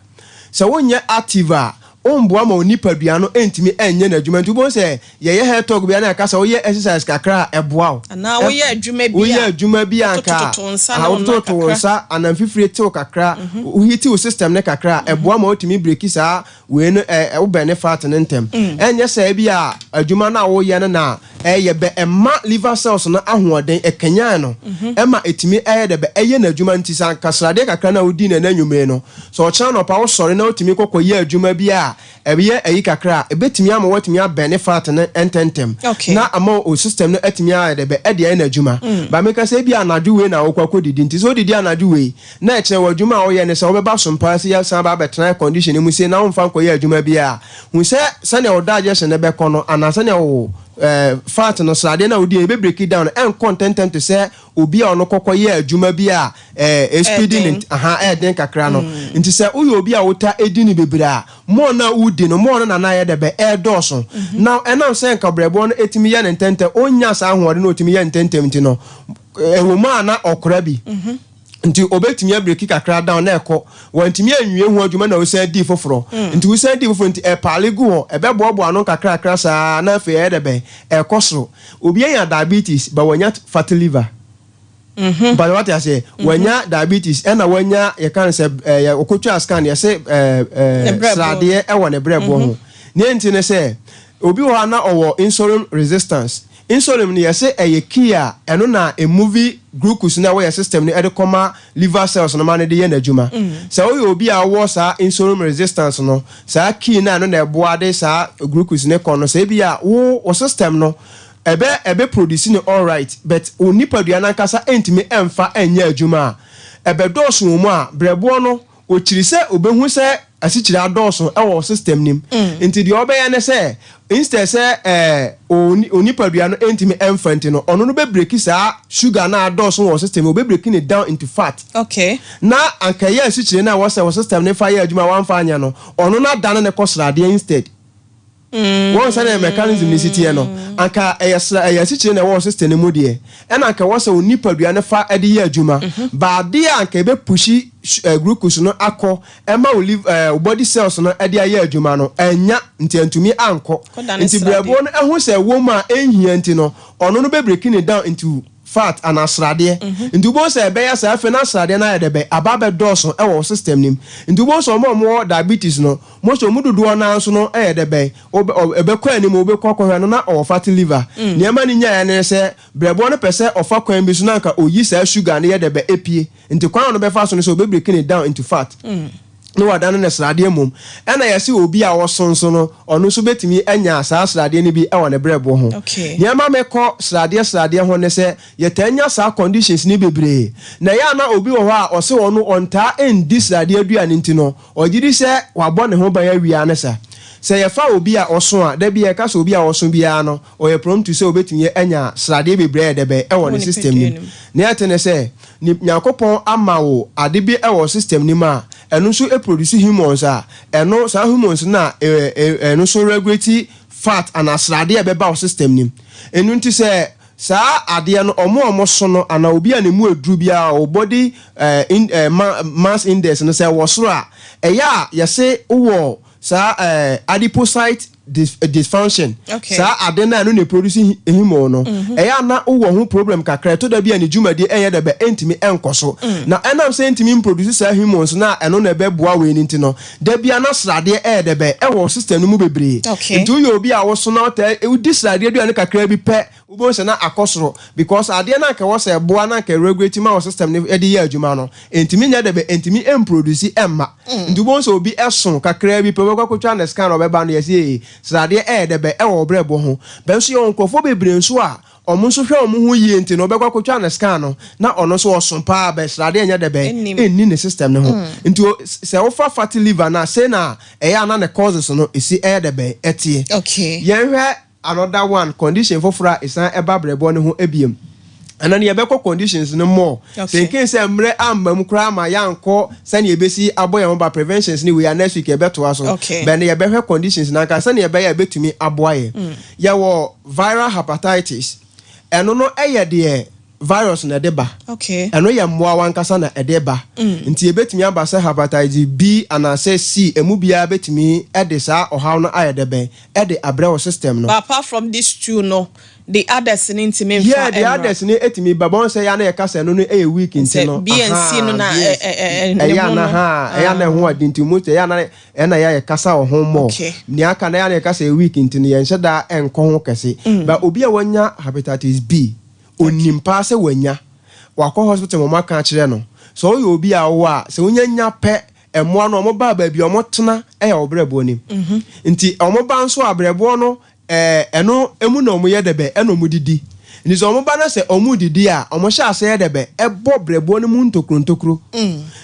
Sɛ wonyɛ active a, Womboa ma wo nipadua no ntumi nyɛ n'adwuma. Nti wobɛhu sɛ yɛyɛ health talk biara na yɛka sɛ woyɛ exercise kakra a, ɛboa wo. Anaa woyɛ adwuma bi a, Woyɛ adwuma bi a anka wototototo wo nsa ne wo nan wotototo wo kakra. nsa anaa mfifire tew kakra, wohiti wo system no kakra a, ɛboa ma wotumi breki saa wei no, ɛ, wobɛne fat no ntɛm. Ɛnyɛ sɛ ebi a adwuma no a woyɛ no na ɛyɛ bɛ, ɛma liver cells no ahoɔden, ɛkanyan no ma ɛtumi ɛyɛ dɛ bɛ, ɛyɛ n'adwuma. Nti sɛ anka sradeɛ kakra no a wodii no ɛnnɛ anwummere no, sɛ ɔkyena anɔpa wosɔre na wotumi kɔ kɔyɛ adwuma bi a ɛyɛ ayi kakra a, ɛbɛtumi ama woatumi abɛne fat no ntɛntɛm na ama wo system no atumi ayɛ dɛ bɛ, ɛde ayɛ n'adwuma. But meka sɛ ebia anadwo wei na wokɔ akɔdidi, nti sɛ wodidi anadwo wei na ɛkyerɛ w'adwuma a woyɛ ne sɛ wobɛba so mpa ase asan aba abɛtena air condition no mu sei na womfa nkɔyɛ adwuma biara a, hu sɛ sɛnea wo digestion no bɛkɔ no anaa sɛnea wo fat no, sradeɛ no a wodi no, ɛbɛ break it down no, ɛnkɔ ntɛntɛm te sɛ obi a ɔno kɔkɔ yɛ adwuma bi a ɛspeedi ne, aha, ɛɛden kakra no. Nti sɛ woyɛ obi a wota ɛdi no bebree a, more no a wodi no, more no na na ayɛ dɛ bɛ ɛɛdɔɔso. Na ɛnam sɛ nka brɛboɔ no ɛtumi yɛ ne ntɛntɛm, ɔnnya saa ahoɔden na ɔtumi yɛ ntɛntɛm nti no, ɛwɔ mu a na ɔkora bi. Nti obetumi abreaki kakra down na ɛkɔ. Wantumi anwie ho adwuma na ɔsan dii foforɔ. Nti wosan dii foforɔ nti ɛpaale gu hɔ, ɛbɛboaboa ano nkakrakra saa na afei ɛyɛ dɛ bɛn? Ɛkɔ soro. Obi anya diabetes but wanya fatty liver. Mpakyɛ wate aseɛ? Wanya diabetes ɛna wanya yɛka no sɛ ɛɛ ɔkɔtwaa scan yɛse ɛɛ ɛɛ sradeɛ ɛwɔ ne brɛboɔ ho. Nea nti ne sɛ obi wɔ hɔ a na ɔwɔ insulin resistance. Insulin no yɛse ɛyɛ key a ɛno na ɛmovi glucose no a ɛwɔ yɛ system no ɛde kɔma liver cells no ma no de yɛ n'adwuma. Sɛ woyɛ obi a wowɔ saa insulin resistance no, saa key no a ɛno na ɛboa de saa glucose no kɔ no, sɛ ebi a wo wo system no ɛbɛ ɛbɛ produce no alright but wo nipadua no ankasa ɛntumi ɛmfa ɛnyɛ adwuma a, ɛbɛdɔɔso wɔ mu a, brɛboɔ no Ɔkyiri sɛ ɔbɛhu sɛ asikyire adɔɔso wɔ wo system no mu. Nti deɛ ɔbɛyɛ ne sɛ, instead sɛ ɛɛ wo nipadua no ntumi mfa nti no, ɔno no bɛ breaki saa sugar no a adɔɔso wɔ wo system mu, ɔbɛ breaki no down into fat. Okay. Na anka ɛyɛ asikyire no a ɛwɔ sɛ wo system no fa yɛ adwuma a wamfa anyɛ no, ɔno no adane no kɔ sradeɛ instead. Woahu sɛdeɛ mechanism no si teɛ no? Anka ɛyɛ sra, ɛyɛ asikyire na ɛwɔ wo system no mu deɛ, ɛna anka ɛwɔ sɛ wo nipadua no fa de yɛ adwuma. But adeɛ a anka ɛbɛ pushi glucose no akɔ ɛma wo liv, eh, wo body cells no de ayɛ adwuma no, annya, nti antumi ankɔ. Kɔda ne Nti sradeɛ. brɛboɔ no ahu sɛ ɛwɔ mu a ɛnhia nti no, ɔno no bɛ breaki no down into fat anaa sradeɛ. Nti wobɛhu sɛ ɛbɛyɛ saa, afei na sradeɛ no ayɛ dɛ bɛn, aba abɛdɔɔso wɔ wo system no mu. Nti wobɛhu sɛ wɔn a wɔwɔ diabetes no, Most wɔn mu dodoɔ no ara nso no yɛ dɛ bɛn, wobɛ, ɔ, ɛbɛkɔ anim, wobɛkɔ akɔhwɛ no na ɔwɔ fatty liver. Nea ɛma no nyaeɛ ne sɛ, brɛboɔ no pɛ sɛ ɔfa kwan bi so na anka ɔyi saa sugar no yɛ dɛ bɛn, ɛpue. Nti kwan a ɔno bɛfa so ne sɛ ɔbɛbreki no down into fat na wadane no sradeɛ mmom. Ɛna yɛse obi a ɔso nso no, ɔno nso bɛtumi anya saa sradeɛ no bi wɔ ne brɛboɔ ho. Nea ɛma mekɔ sradeɛ sradeɛ ho ne sɛ, Yɛtaa nya saa conditions no bebree. Na ɛyɛ a na obi wɔ hɔ a ɔse ɔno ɔntaa nndi sradeɛ aduane nti no, ɔgye di sɛ wabɔ ne ho ban awie ara ne sa. Sɛ yɛfa obi a ɔso a, da biara yɛka sɛ obi a ɔso biara no, ɔyɛ prone to sɛ obetumi anya sradeɛ bebree ayɛ dɛbɛn wɔ ne system no mu. Nea ɛte ne sɛ, ne Nyankopɔn ama wo ade bi wɔ wo system no mu a, ɛno nso produce hormones a, ɛno, saa hormones no na ɛno nso regulate fat anaa sradeɛ a ɛbɛba wo system no mu. Ɛno nti sɛ Saa adeɛ no ɔmo a ɔmo so no anaa obi a ne mu aduru biara wo body eh, in, eh, ma, mass index no sɛ ɛwɔ soro a, ɛyɛ a yɛse wowɔ saa eh, adipocyte dys, dysfunction. Okay. Saa ade no a ɛno na ɛproduce hormone no, ɛyɛ a na wowɔ ho problem kakra, ɛtɔ da bi a ne dwumadie ɛnyɛ dɛ bɛ, ɛntumi ɛnkɔ so. Na ɛnam sɛ ɛntumi mproduce saa hormones no a ɛno na ɛbɛboa wei no nti no, da biara na sradeɛ ɛyɛ dɛ bɛn, ɛwɔ wo system no mu bebree. Okay. Nti woyɛ obi a woso na wotaa wodi sradeɛ aduane kakra bi pɛ, wobɛhu sɛ na akɔ soro because adeɛ no a anka ɛwɔ sɛ ɛboa na anka ɛregulate ma wo system no de yɛ adwuma no, ɛntumi nyɛ dɛ bɛn, ɛntumi mproduce mma. Nti wobɛhu sɛ obi so kakra bi pɛ, wobɛkɔ akɔtwa ne scan a ɔbɛba no yɛse ee, sradeɛ ɛyɛ dɛ bɛn ɛwɔ wo brɛboɔ ho. But nso yɛwɔ nkurɔfoɔ bebree nso a Ɔmo nso hwɛ ɔmo ho yie nti no ɔbɛkɔ akɔtwa ne scan no na ɔno nso ɔso paa bɛ sradeɛ nyɛ dɛ bɛn ɛnni ne system no ho nti o sɛ wofa fatty liver no a sei na ɛyɛ a na ne causes no ɛsi ɛyɛ dɛ bɛn ɛteɛ. Okay. Yɛnhwɛ another one condition foforɔ a ɛsan ɛba brɛboɔ no ho biom ɛno no yɛbɛkɔ conditions no more sɛ Okay. in case sɛ mmerɛ amma mu koraa ma yɛankɔ sɛnea yɛbɛsi abɔ yɛn ho ba preventions ne wei a next week yɛbɛtoa so Okay. bɛn no yɛbɛhwɛ conditions no ankasa sɛnea ɛbɛyɛ a ɛbɛtumi aboa yɛn. Yɛwɔ viral hepatitis, ɛno no yɛ deɛ virus na ɛde ba. Ɛno yɛ mmoa wankasa na ɛde ba. Nti ebetumi aba sɛ hepatitis B anaasɛ C, emu biara betumi ɛde saa ɔhaw no ayɛ dɛbɛn ɛde abrɛ wɔ system no. But apart from these two no, the others ni ntumi nfa Yeah, the others ni etumi ba bɔn sɛ yana yɛ kasa no ɛyɛ weak nti no. B and C no na ɛyɛ ana ha, ɛyɛ ana ɛho adi nti mo ɛyɛ ana ɛna yɛ kasa wɔ ho mɔ. Nea aka na yɛ ana yɛ kasa yɛ weak nti no, yɛn hyɛ da ɛnkɔ ho kɛse. But obi a wanya hepatitis B, onim paa sɛ wanya, wakɔ hospital, wɔn aka akyerɛ no sɛ ɔyɛ obi a ɔwɔ a, sɛ wonya nya pɛ, mmoa no ɔmo ba baabi a ɔmo tena ɛyɛ ɔbrɛboɔ nim. Nti ɔmo ba nso abrɛboɔ no ɛno emu na ɔmo yɛ dɛbɛ ɛna ɔmo didi. Nti sɛ ɔmo ba na sɛ ɔmo didi a, ɔmo hyɛ ase yɛ dɛbɛ ɛbɔ brɛboɔ no mu ntokuro.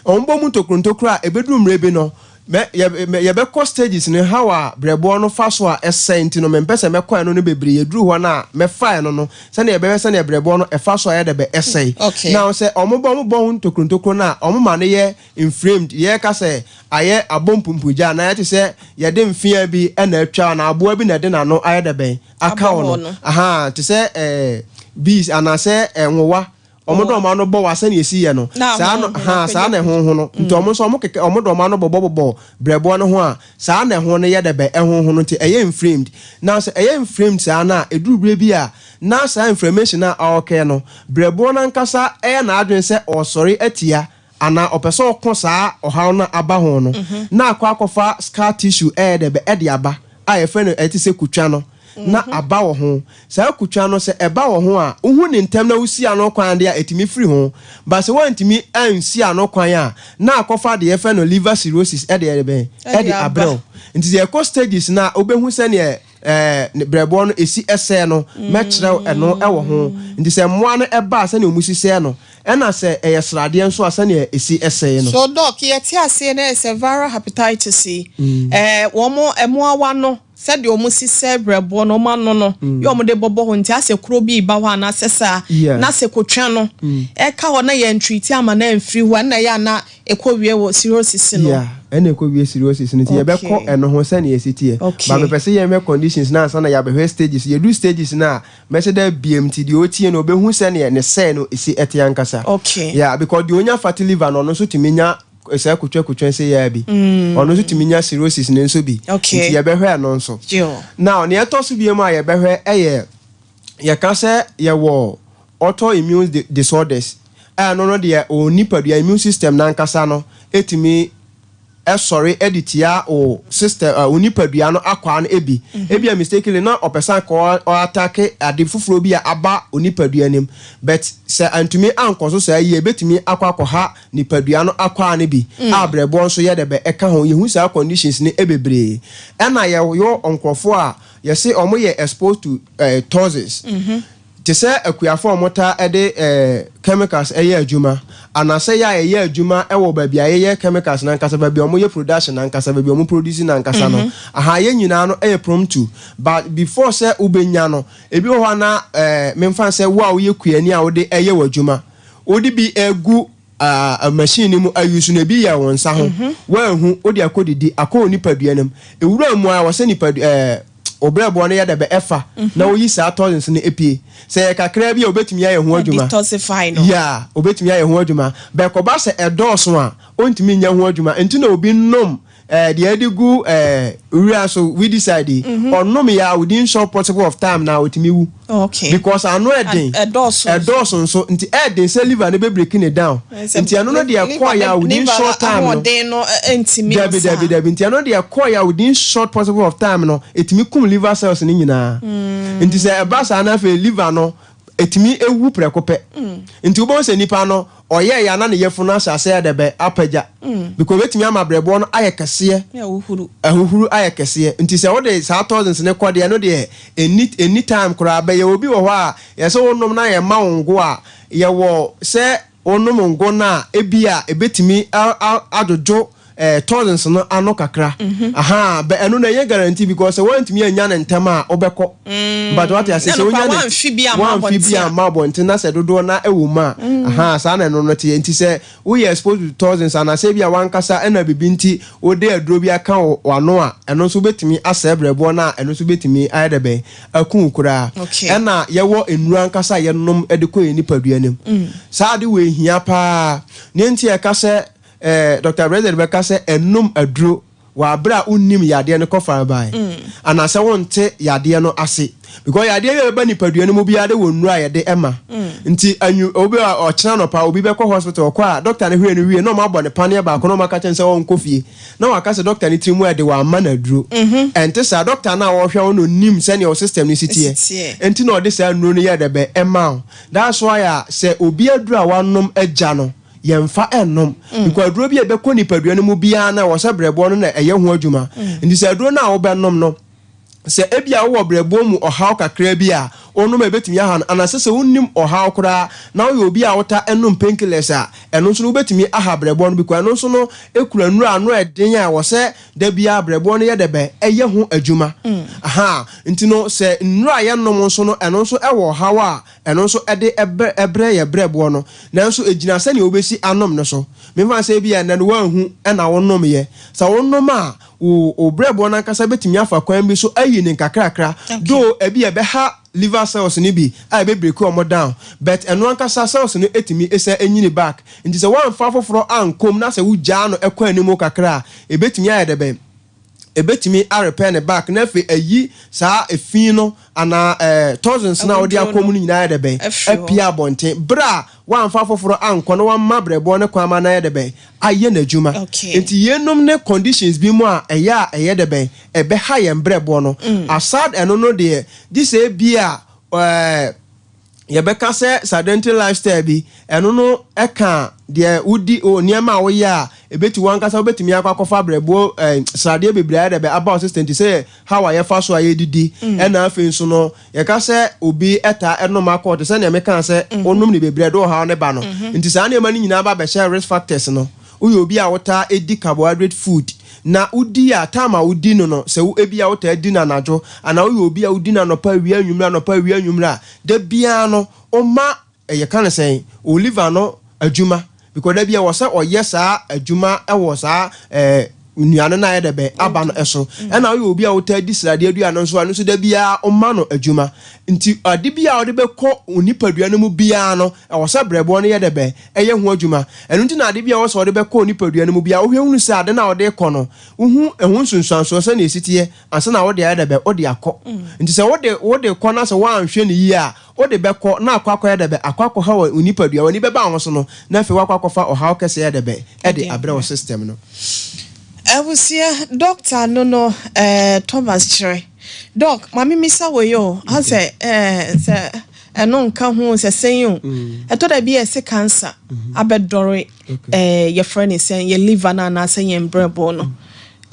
Ɔmo bɔ mu ntokuro a, ebeduru mmerɛ bi no mɛ yɛ yɛbɛkɔ stages no, how a brɛboɔ no fa so a ɛsɛ. Nti no mempɛ sɛ mɛkɔ ɛno no bebree. Yɛduru hɔ no a, mɛfa ɛno no sɛnea yɛbɛhwɛ sɛnea brɛboɔ no ɛfa so a yɛ dɛbɛ ɛsɛe. Now sɛ ɔmo bɔ ho ntokuro no a, ɔmo ma no yɛ inflamed. Yɛka sɛ ayɛ abɔ mpumpugya anaa yɛte sɛ yɛde mfea bi ɛna atwa na aboa bi na ɛde n'ano ayɛ dɛbɛn aka Abɔ wɔ hɔ no. No. Aha te sɛ bees anaasɛ nwowa, ɔmo de ɔmo ano bɔ wa sɛnea esi yɛ no. Na saa no ahoho ha no. Saa na ɛho ho no. Nti ɔmo nso ɔmo keke ɔmo de ɔmo ano bɔbɔbɔbɔ brɛboɔ no ho a, saa na ɛho no yɛ dɛbɛ ɛho ho no. Nti ɛyɛ inflamed. Na sɛ ɛyɛ inflamed saa na eduru bere bi a, na saa inflammation a ɔɔkɛ no, brɛboɔ no ankasa ɛyɛ n'adwene sɛ ɔsɔre atia anaa ɔpɛ sɛ ɔko saa ɔhaw no aba ho no, na akɔ akɔfa scar tissue ɛyɛ dɛbɛ ɛde aba a yɛfrɛ no ɛte sɛ kutwa no na aba wɔ ho. Saa kutwa no, sɛ ɛba wɔ ho a, wohu ne ntɛm na wosi ano kwan deɛ a, ɛtumi firi ho. Ba sɛ woantumi ansi ano kwan a, na akɔfa deɛ yɛfrɛ no liver cirrhosis ɛde ɛde bɛn ɛde ɛde aba. abrɛw. Nti sɛ yɛkɔ stages na wobɛhu sɛneɛ ne brɛboɔ no ɛsi ɛsɛɛ no, mɛkyerɛw ɛno ɛwɔ ho. Nti sɛ mmoa no ɛba a, sɛnea ɔmu si sɛɛ no, ɛna sɛ ɛyɛ sradeɛ nso a, sɛnea ɛsi ɛsɛe no. So doc, yɛte aseɛ na ɛsɛ viral hepatitis yi, wɔn mo mmoawa no, sɛdeɛ wɔn si sɛ brɛboɔ no, wɔn ano no yɛ wɔn de bɔbɔ hɔ. Nti asɛ kuro bi ba hɔ anaasɛ saa na sɛ kotwa no ɛka hɔ na yɛn treat ama na mfiri hɔ, ɛna ɛyɛ ana ɛkɔ wie wɔ cirrhosis no? Yeah, ɛna ɛkɔ wie cirrhosis no. Nti yɛbɛkɔ ɛno ho sɛnea ɛsi teɛ. Ba mepɛ sɛ yɛhwɛ conditions na ansa na yɛabɛhwɛ stages. Yɛdu stages no a, mɛhyɛ dɛ biem. Nti deɛ ɔtie no, ɔbɛhu sɛneɛ ne sɛe no ɛsi ɛte ankasa. Yeah, because deɛ ɔnya fatty liver no, ɔno nso tumi nya saa kotwa kotwa sɛ yɛ bi, ɔno nso tumi nya cirrhosis no nso bi. Nti yɛbɛhwɛ ɛno nso. Now nea ɛtɔ so biom a yɛbɛhwɛ ɛyɛ yɛka sɛ yɛwɔ autoimmune disorders a, ɛno no deɛ o nipadua immune system nankasa no ɛtumi ɛsɔre ɛde tia o system o nipadua no akwaa no ebi. Ebi a mistakenly na ɔpɛ sɛ anka ɔattack ade foforɔ bi a aba o nipadua nim, but sɛ antumi ankɔ so saa yie, ebetumi akɔ akɔha nipadua no akwaa no bi a brɛboɔ nso yɛ dɛbɛ ɛka ho. Yehu saa conditions no bebree. Ɛna yɛyɔ nkurɔfoɔ a yɛse ɔmo yɛ exposed to toxins te sɛ akuafo a wɔta de chemicals ɛyɛ adwuma, anaasɛ yɛ a yɛyɛ adwuma ɛwɔ baabi a yɛyɛ chemicals nankasa, baabi a wɔyɛ production nankasa, baabi a wɔn produce nankasa no. Aha yɛn nyinaa no ɛyɛ prone to. But before sɛ wobɛnya no, ebi wɔ hɔ a na memfa sɛ wo a woyɛ kuani a wode ɛyɛ wɔ adwuma, wode bi egu machine no mu ayi so no, ebi yɛ wɔn nsa ho, wɔahu wode akɔ didi akɔ wɔ nipadua no mu, ewura mu a wɔsɛ nipadua obrɛboɔ no yɛ dɛbɛ ɛfa na woyi saa toxins no epie. Sɛ yɛ kakra bi a, obetumi ayɛ ho adwuma. Detoxify no. Yeah, obetumi ayɛ ho adwuma. Bɛkɔba sɛ ɛdɔɔso a, ontumi nyɛ ho adwuma. Nti na obi nom deɛ ɛde gu wura so, weedicide yi, ɔnom yɛ a, within short possible of time na otumi wu because ano ɛden. Ɛdɔɔso. Ɛdɔɔso nso nti ɛden sɛ liver no bɛ break ne down. Nti ɛno no deɛ ɛkɔɔ yɛ a, within short time no ahoɔden no ntumi no. Dabi, dabi, dabi. Nti ɛno deɛ ɛkɔɔ yɛ a, within short possible of time no, ɛtumi kum liver cells no nyinaa. Nti sɛ ɛba saa na afei liver no ɛtumi ewu prɛko pɛ. Nti wobɛhu sɛ nipa no ɔyɛ yɛ ana ne yɛfunu no ahyɛ ase yɛ dɛbɛ apagya because obɛtumi ama brɛboɔ no ayɛ kɛseɛ. Ne ahohuru. Ahuhuru ayɛ kɛseɛ. Nti sɛ wode saa toxins ne kɔ deɛ no deɛ, ɛni time koraa bɛyɛ. Obi wɔ hɔ a yɛsɛ wonom na yɛma wo ngo a, yɛwɔ sɛ wonom ngo no a, ebi a ɛbɛtumi adwodwo. Toxins no ano kakra. Ahaa, but ɛno no ɛnyɛ guarantee because sɛ woantumi annya no ntɛm a, wobɛkɔ. But wate ase, Na sɛ no wonya koraa no woamfe bi amma woamfe bi abɔnten a. amma abɔnten na sɛ dodoɔ no ara wɔ mu a, ahaa, saa na ɛno no teɛ. Nti sɛ woyɛ exposed to toxins anaasɛ ebia w'ankasa ɛna biribi nti wode aduro bi aka wo w'ano a, ɛno nso wobɛtumi asɛe brɛboɔ no a ɛno nso bɛtumi ayɛ dɛ bɛn? Aku wo koraa. Ɛna yɛwɔ nnuro ankasa a yɛnom de kɔ yɛn nipadua no mu. Saa ade wei hia paa. Nea nti a yɛka sɛ Eh, Doctor President bɛka sɛ ɛnom aduro wɔ aberɛ a wonnim yadeɛ no kɔfarebae anaasɛ wonte yadeɛ no ase because yadeɛ bi a ɛbɛba nipadua no mu biara de wɔ nnuro a yɛde ɛma nti anwu obi a ɔkyena anɔpa obi bɛkɔ hospital ɔkɔ a doctor no hwɛ no wie na ɔmo abɔ ne paneɛ baako na ɔmo aka kyerɛ no sɛ ɔnkɔ fie na waka sɛ doctor no tiri mu ɛde wamma no aduro ɛnte saa doctor no a ɔhwɛ wo no nim sɛnea wo system no si teɛ nti na ɔde saa nnuro no yɛ dɛbɛ ɛma wo. That's why a sɛ obi aduro a wanom agya no yɛmfa nnom. Because aduro bi a ɛbɛkɔ nipadua no mu biara no, ɛwɔ sɛ brɛboɔ no na ɛyɛ ho adwuma. Nti sɛ aduro no a wobɛnom no, sɛ ebia wowɔ brɛboɔ mu ɔhaw kakra bi a, wonom a ɛbɛtumi aha no. Anaasɛ sɛ wonnim ɔhaw koraa na woyɛ obi a wota nom painkillers a, ɛno nso no wobɛtumi aha brɛboɔ no because ɛno nso no kura nnuro a ano ɛden a ɛwɔ sɛ da biara brɛboɔ no yɛ dɛ bɛn? Ɛyɛ ho adwuma. Ahaa. Nti no sɛ nnuro a yɛnom nso no, ɛno nso wɔ ɔhaw a Ɛno nso ɛde brɛ yɛn brɛboɔ no, nanso ɛgyina sɛdeɛ wobɛsi anom no so. Memfa no sɛ ebia ɛnnɛ no woanhu na wonomyɛ. Sɛ wonom a, wo wo brɛboɔ no ankasa bɛtumi afa kwan bi so ayi no nkakrakra, though ebia ɛbɛha liver cells no bi a ɛbɛ break wɔn down, but ɛno ankasa cells no tumi san nyini back. Nti sɛ woamfa foforɔ ankɔ mu na sɛ wogyaa no kɔ anim kakra a, ɛbɛtumi ayɛ dɛbɛn? Ebetumi a repair ne back na afei ayi saa efi no anaa ɛɛ toxins no a wode Awuduro akɔ mu no no nyinaa ayɛ dɛ bɛn? afiri hɔ. Apue abɔnten. Bere a woamfa afoforo ankɔ na woamma brɛboɔ no kwan ma no ayɛ dɛ bɛn? Ayɛ n'adwuma. Enti yeinom ne conditions bi mu a ɛyɛ a ɛyɛ dɛ bɛn? Ɛbɛha yɛn brɛboɔ no. Aside ɛno no deɛ, gye sɛ ebia ɛɛ. Yɛbɛka sɛ sedentary lifestyle bi, ɛno no ka deɛ wodi, o nneɛma a woyɛ a ɛbɛti w'ankasa wobɛtumi akɔ akɔfa brɛboɔ eh, sradeɛ bebree ayɛ dɛ bɛ aba wo system te sɛ how a yɛfa so a yɛdidi. Ɛna afei nso no yɛka sɛ obi ɛtaa ɛnom alcohol te sɛ nea mekaa sɛ wonom no bebree ɛde ɔhaw no ba no. Nti saa nneɛma no nyinaa ba bɛhyɛ risk factors no. Woyɛ obi a wotaa di carbohydrate food na wodi a, time a wodi no no, sɛ wo ebia wotaa di no anadwo anaa woyɛ obi a wodi no anɔpa, awia, anwummere, anɔpa, awia, anwummere a, da biara no woma yɛka no sɛn, wo liver no adwuma because da biara ɛwɔ sɛ ɔyɛ saa adwuma wɔ saa eh, nnuane no a ayɛ dɛ bɛn aba no so. Ɛna woyɛ obi a wotaa di sradeɛ aduane nso a, ɛno nso da biara woma no adwuma. Nti ade bi a wode bɛkɔ wo nipadua no mu biara no, ɛwɔ sɛ brɛboɔ no yɛ dɛ bɛn ɛyɛ ho adwuma. Ɛno nti na ade bi a ɛwɔ sɛ wɔde bɛkɔ onipadua no mu biara, wohwɛ hunu sɛ ade no a wode rekɔ no, wohu ɛho nsunsuansoɔ sɛdeɛ ɛsi teɛ ansa na wode ayɛ dɛ bɛ, wode akɔ. Nti sɛ wode wode kɔ na sɛ woanhwɛ no yie a, wode bɛkɔ na akɔ akɔyɛ dɛ bɛ, akɔ akɔha wo nipadua, w'ani bɛba wo ho so no, na afei woakɔ akɔfa ɔhaw kɛseɛ ayɛ dɛ bɛ, de abrɛ wo system no. Abusua doctor no no eh, Thomas kyerɛ. Doc, ma me misa wei o, asɛ eh, sɛ Ɛno nka ho sɛ sɛn o, ɛtɔ da bi a ɛse cancer abɛdɔre ɛɛ yɛfrɛ no sɛn yɛn liver no anaasɛ yɛn brɛboɔ no.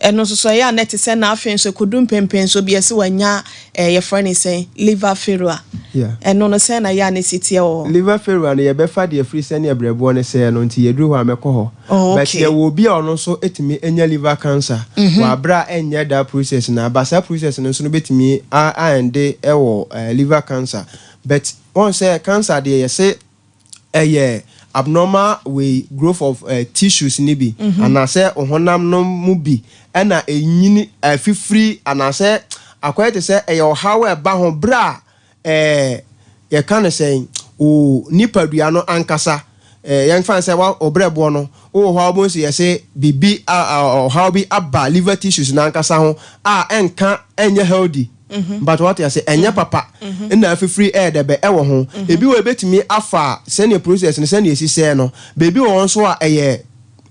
Ɛno nso so ɛyɛ a na ɛte sɛ na afei nso ɛkɔdu mpɛnpɛnsoɔ bi ɛse wanya ɛɛ yɛfrɛ no sɛn liver failure. Ɛno no sɛn na ɛyɛ a na ɛsi teɛ wɔ hɔ? Liver failure no yɛbɛfa deɛ ɛfiri sɛdeɛ brɛboɔ no sɛɛ no nti yɛduru hɔ a mɛkɔ hɔ. Oh, But okay. yɛwɔ obi a ɔno nso tumi nya liver cancer wɔ aberɛ a ɛnyɛ that process no but saa process no nso no bɛtumi a a ɛnde wɔ liver cancer. But woahu sɛ cancer deɛ yɛse ɛyɛ abnormal wei growth of tissues no bi anaasɛ honam no mu bi ɛna ɛnyini afifiri anaasɛ akɔyɛ te sɛ ɛyɛ ɔhaw a ɛba ho berɛ a Ɛɛ, yɛka no sɛn? Wo nipadua no ankasa, ɛɛ, yɛmfa no sɛ wa, wo brɛboɔ no, wowɔ hɔ a wobɛhu sɛ yɛse biribi a, a, ɔhaw bi aba liver tissues no ankasa ho a ɛnka, ɛnyɛ healthy. Mpakyɛ wate ase? Ɛnyɛ papa. Nna afifiri ɛyɛ dɛ bɛ ɛwɔ ho. Ebi wɔ hɔ ebetumi afa sɛnea process no, sɛnea esi sɛɛ no. Baabi wɔ hɔ nso a ɛyɛ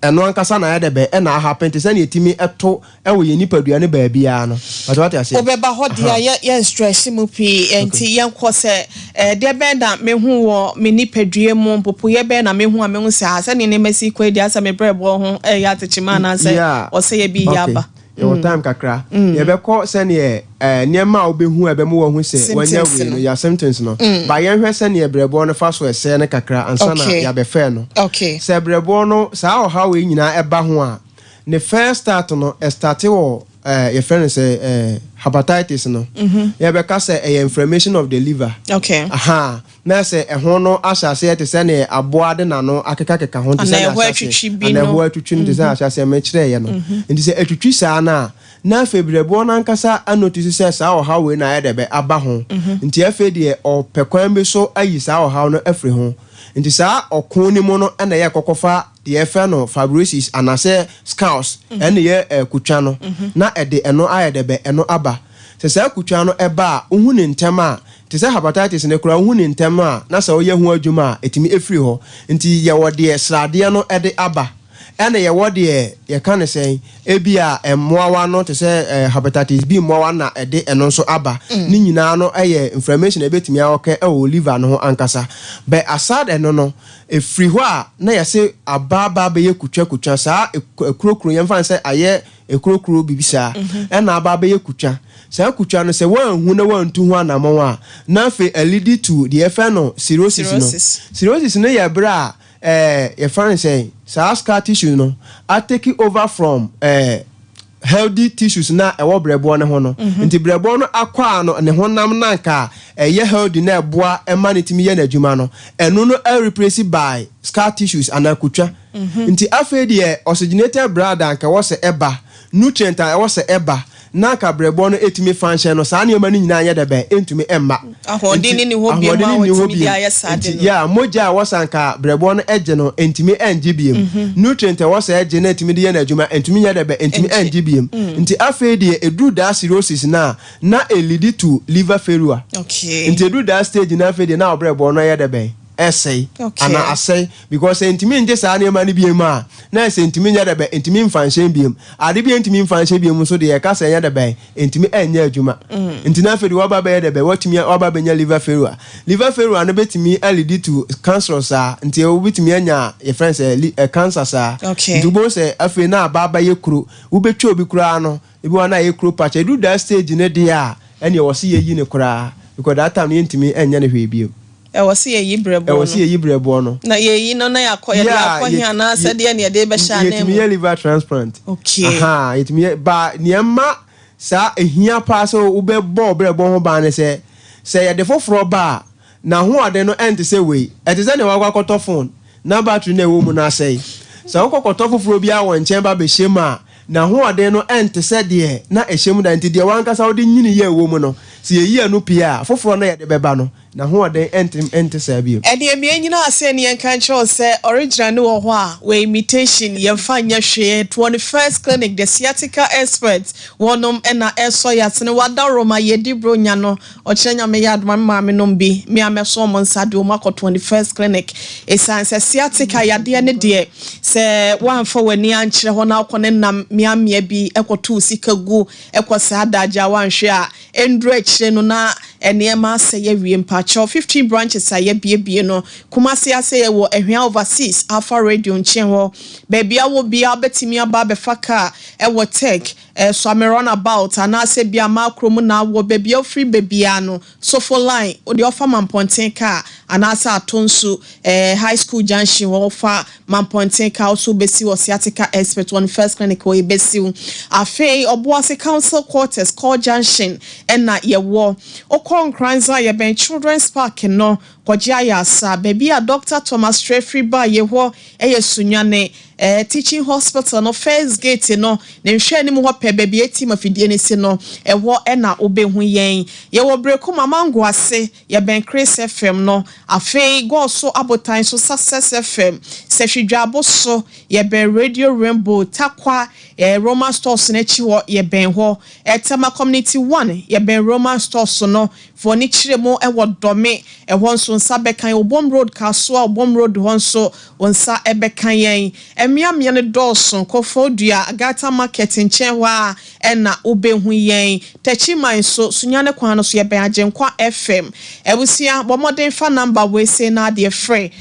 Ɛno ankasa na ayɛ dɛ bɛn ɛna ahappen te sɛ nea ɛtumi to wɔ yɛn nipadua no baabiara no. Pakyɛ wate aseɛ? Wobɛba hɔ deɛ a Aha. yɛ yɛn stress mu pii Okay. nti yɛnkɔ sɛ ɛɛ deɛ bɛn na mehu wɔ me nipadua mu mpopoeɛ bɛn na mehu a mehu sɛ ah sɛdeɛ nneɛma si kɔ yi deɛ asɛ me brɛboɔ ho ɛreyɛ atekyema anaasɛ Yeah. ɔsɛeɛ bi reyɛ Okay. aba. Yɛwɔ time kakra. Yɛbɛkɔ sɛdeɛ eh, nneɛma a wobɛhu a ɛbɛma woahu sɛ wanya Symptoms wei no, no. yeah, symptoms no. But yɛnhwɛ sɛdeɛ brɛboɔ no fa so ɛsɛe no kakra ansa na Okay. yɛabɛfɛɛ no. Okay. Sɛ brɛboɔ no, saa ɔhaw wei nyinaa ɛba ho a, Ne first start no, ɛstarte wɔ yɛfrɛ no sɛ hepatitis no. Yɛbɛka sɛ ɛyɛ inflammation of the liver. Aha, na sɛ ɛho no ahyɛ aseɛ te sɛ ne aboa de n'ano akekakeka ho te sɛ Anaa ne ɛhɔ ahyɛ aseɛ atwitwi bi anaa no. Ɛhɔ atwitwi no te sɛ ahyɛ aseɛ mekyerɛeɛ no. Nti sɛ atwitwi saa no a, na afei berɛboɔ no ankasa anotice sɛ saa ɔhaw wei na ayɛ dɛ bɛ aba ho. Nti afei deɛ, ɔpɛ kwan bi so ayi saa ɔhaw no afiri ho. Nti saa ɔko no mu no, ɛna ɛyɛ kɔkɔfa deɛ yɛfrɛ no fibrosis anaasɛ scars, ɛne yɛ kutwa no, na ɛde ɛno ayɛ dɛ bɛ ɛno aba. Sɛ saa kutwa no ɛba a, wohu ne ntɛm a, te sɛ hepatitis no koraa, wohu ne ntɛm a, na sɛ woyɛ ho adwuma a, ɛtumi ɛfiri hɔ. Nti yɛwɔ deɛ sradeɛ no ɛde aba, ɛna yɛwɔ deɛ yɛka ne sɛn, ebi a mmoawa no te sɛ hepatitis B mmoawa na ɛde ɛno nso aba. Ne nyinaa no ɛyɛ inflammation a ɛbɛtumi awɔkɛ ɛwɔ liver no ho ankasa. Bɛ aside ɛno no, ɛfiri hɔ a, na yɛse abaaba bɛyɛ kutwa kutwa saa ekurokuro, yɛmfa no sɛ ayɛ ekurokuro bibi saa, ɛna aba bɛyɛ kutwa. Saa kutwa no, sɛ wɔanhu na wɔantu ho anammɔn a, na afei ɛlead to deɛ yɛfrɛ no cirrhosis no. Cirrhosis. Cirrhosis no yɛ berɛ a yɛfrɛ no sɛ saa scar tissue no atake over from healthy tissues na ɛwɔ brɛboɔ no ho no. Nti brɛboɔ no akɔ a no ne honam na nka ɛyɛ healthy na ɛboa ɛma ne tumi yɛ n'adwuma no, ɛno no ɛreplace by scar tissues anaa kutwa. Nti afei deɛ, oxygenated blood a nka ɛwɔ sɛ ɛba, nutrient a ɛwɔ sɛ ɛba na nka brɛboɔ no ɛtumi function no, saa nneɛma no nyinaa nyɛ dɛ bɛn ɛntumi ɛmma. Ahoɔden ne ni hɔ bio ahoɔden ma ne ni hɔ wɔtumi de bio. ayɛ saa de Nti no. yeah, mogya a ɛwɔ sɛ anka brɛboɔ no ɛgye no, ɛntumi ɛngye biem. Nutrient a ɛwɔ sɛ ɛgye na ɛtumi de yɛ n'adwuma, ɛntumi nyɛ dɛ bɛ ɛntumi Ɛngye. ɛngye biem. Nti afei deɛ, ɛduru daa cirrhosis no a, na ɛlead to liver failure. Nti ɛduru daa stage no, afei deɛ na ɔbrɛboɔ no ɛyɛ dɛ bɛn ɛsɛe ana asɛe, because ɛntumi ngye saa nneɛma no biem a, na ɛsɛ ntumi nyɛ dɛ bɛn, ntumi mfa nhyɛn biem. Ade bi ntumi mfa nhyɛn biem nso deɛ, yɛka sɛ ɛnyɛ dɛ bɛn, ntumi ɛnyɛ adwuma. Nti na afei deɛ waba bɛyɛ dɛ bɛn, watumi waba bɛnya liver failure. Liver failure no bɛtumi alead to cancer saa. Nti wobɛtumi anya yɛfrɛ no sɛ cancer saa. Nti wobɛhu sɛ afei na aba abɛyɛ kuro, wobɛtwa obi koraa no, ebi wɔ na ayɛ kuro pakyɛ. Ɛduru that stage no deɛ a, ɛneɛ wɔ se yɛyi ne koraa, because that time no yɛntumi ɛnyɛ no hwee bio. Ɛwɔ sɛ yɛyi brɛboɔ Ɛwɔ no. sɛ yɛyi brɛboɔ no. Na yɛyi no na yɛakɔ yɛde akɔ he anaasɛ deɛ ne yɛde bɛhyɛ anan Yɛtumi mu? yɛ liver transplant. Aha, yɛtumi yɛ ba. Nneɛma saa ehia paa sɛ wobɛbɔ brɛboɔ ho ban ne sɛ yɛde foforɔ ba a, n'ahoɔden no ɛnte sɛ wei. Ɛte sɛ nea wakɔ akɔtɔ phone na battery no a ɛwɔ mu no asɛe. Sɛ wokɔkɔtɔ foforɔ biara wɔ nkyɛn ba bɛhyɛ mu a, n'ahoɔden no ɛnte sɛ deɛ na ɛhyɛ mu da. Nti deɛ wankasa wode nyini yɛ ɛwɔ mu no, sɛ yɛyi ɛno pii a, foforɔ no yɛde bɛba no, n'ahoɔden ɛnte saa bio. Ɛdeɛ mmea nyinaa sɛ ne yɛnka nkyerɛ wo sɛ original ne wɔ hɔ a, wɔ imitation yɛmfa nyɛ hwee. 21st Clinic, the sciatica expert, wɔnom ɛna ɛsɔ yɛatene wada Roma yɛdi bronya no. Ɔkyerɛ Nyame yɛ adoma me maame nom bi me a mɛso ɔmo nsa de ɔmo akɔ 21st Clinic, ɛsiane sɛ sciatica yadeɛ ne deɛ, sɛ woamfa w'ani ankyerɛ hɔ na wokɔ ne nam mmeammea bi ɛkɔtoo sika gu ɛkɔ saa adagye a, woanhwɛ a ɛnduru akyire no na nneɛma asɛ yɛ wie. Mpakyɛw, 15 branches a yɛbiebie no, Kumase ase yɛwɔ Ahwea Overseas, Alpha Radio nkyɛn hɔ. Baabi a wɔ biara, wobɛtumi aba abɛfa kaa ɛwɔ Tech Suame roundabout anaasɛ bi ama kurom na wɔ baabi a wofiri baabiara no, Sofo Line wode ɔfa Mampɔnten kaa anaasɛ Atonsu High School junction hɔ, ɔfa Mampɔnten kaa so bɛsi wɔ Sciatica Expert 21st Clinic hɔ yɛbɛsiw. Afei Ɔboase Council Quarters, Call Junction, ɛna yɛwɔ. Wokɔ Nkranza, yɛbɛn Children's Park no, kɔgye ayɛ asa baabi a Dr Thomas Trefri ba yɛ hɔ. Ɛyɛ Sunyane Teaching Hospital no first gate no ne nhwɛ anim hɔ pɛ, baabi eti ma fidie no si no, ɛhɔ ɛna wobɛhu yɛn. Yɛwɔ Brekum Amango ase, yɛbɛn Chris FM no. Afei Gɔɔso Abotan so, Success FM. Sɛhwidwabo so, yɛbɛn Radio Rainbow. Takwa Roman Stores n'akyi hɔ, yɛbɛn hɔ. Ɛtɛma Community 1, yɛbɛn Roman Stores no fo ne kyerɛ mu. Ɛwɔ Dɔme, ɛhɔ nso nsa bɛka yɛn. Obom Road, Kasoa Obom Road hɔ nso wɔn nsa ɛbɛka yɛn. Mmeammea no dɔɔso. Kɔfɔ Agata Market nkyɛn hɔ a ɛna wobɛhu yɛn. Tɛkyiman nso, Sunyane kwan no so, yɛbɛn Agyenkwa FM. Abusua, bɔ mmɔden fa number wei se na adeɛ frɛ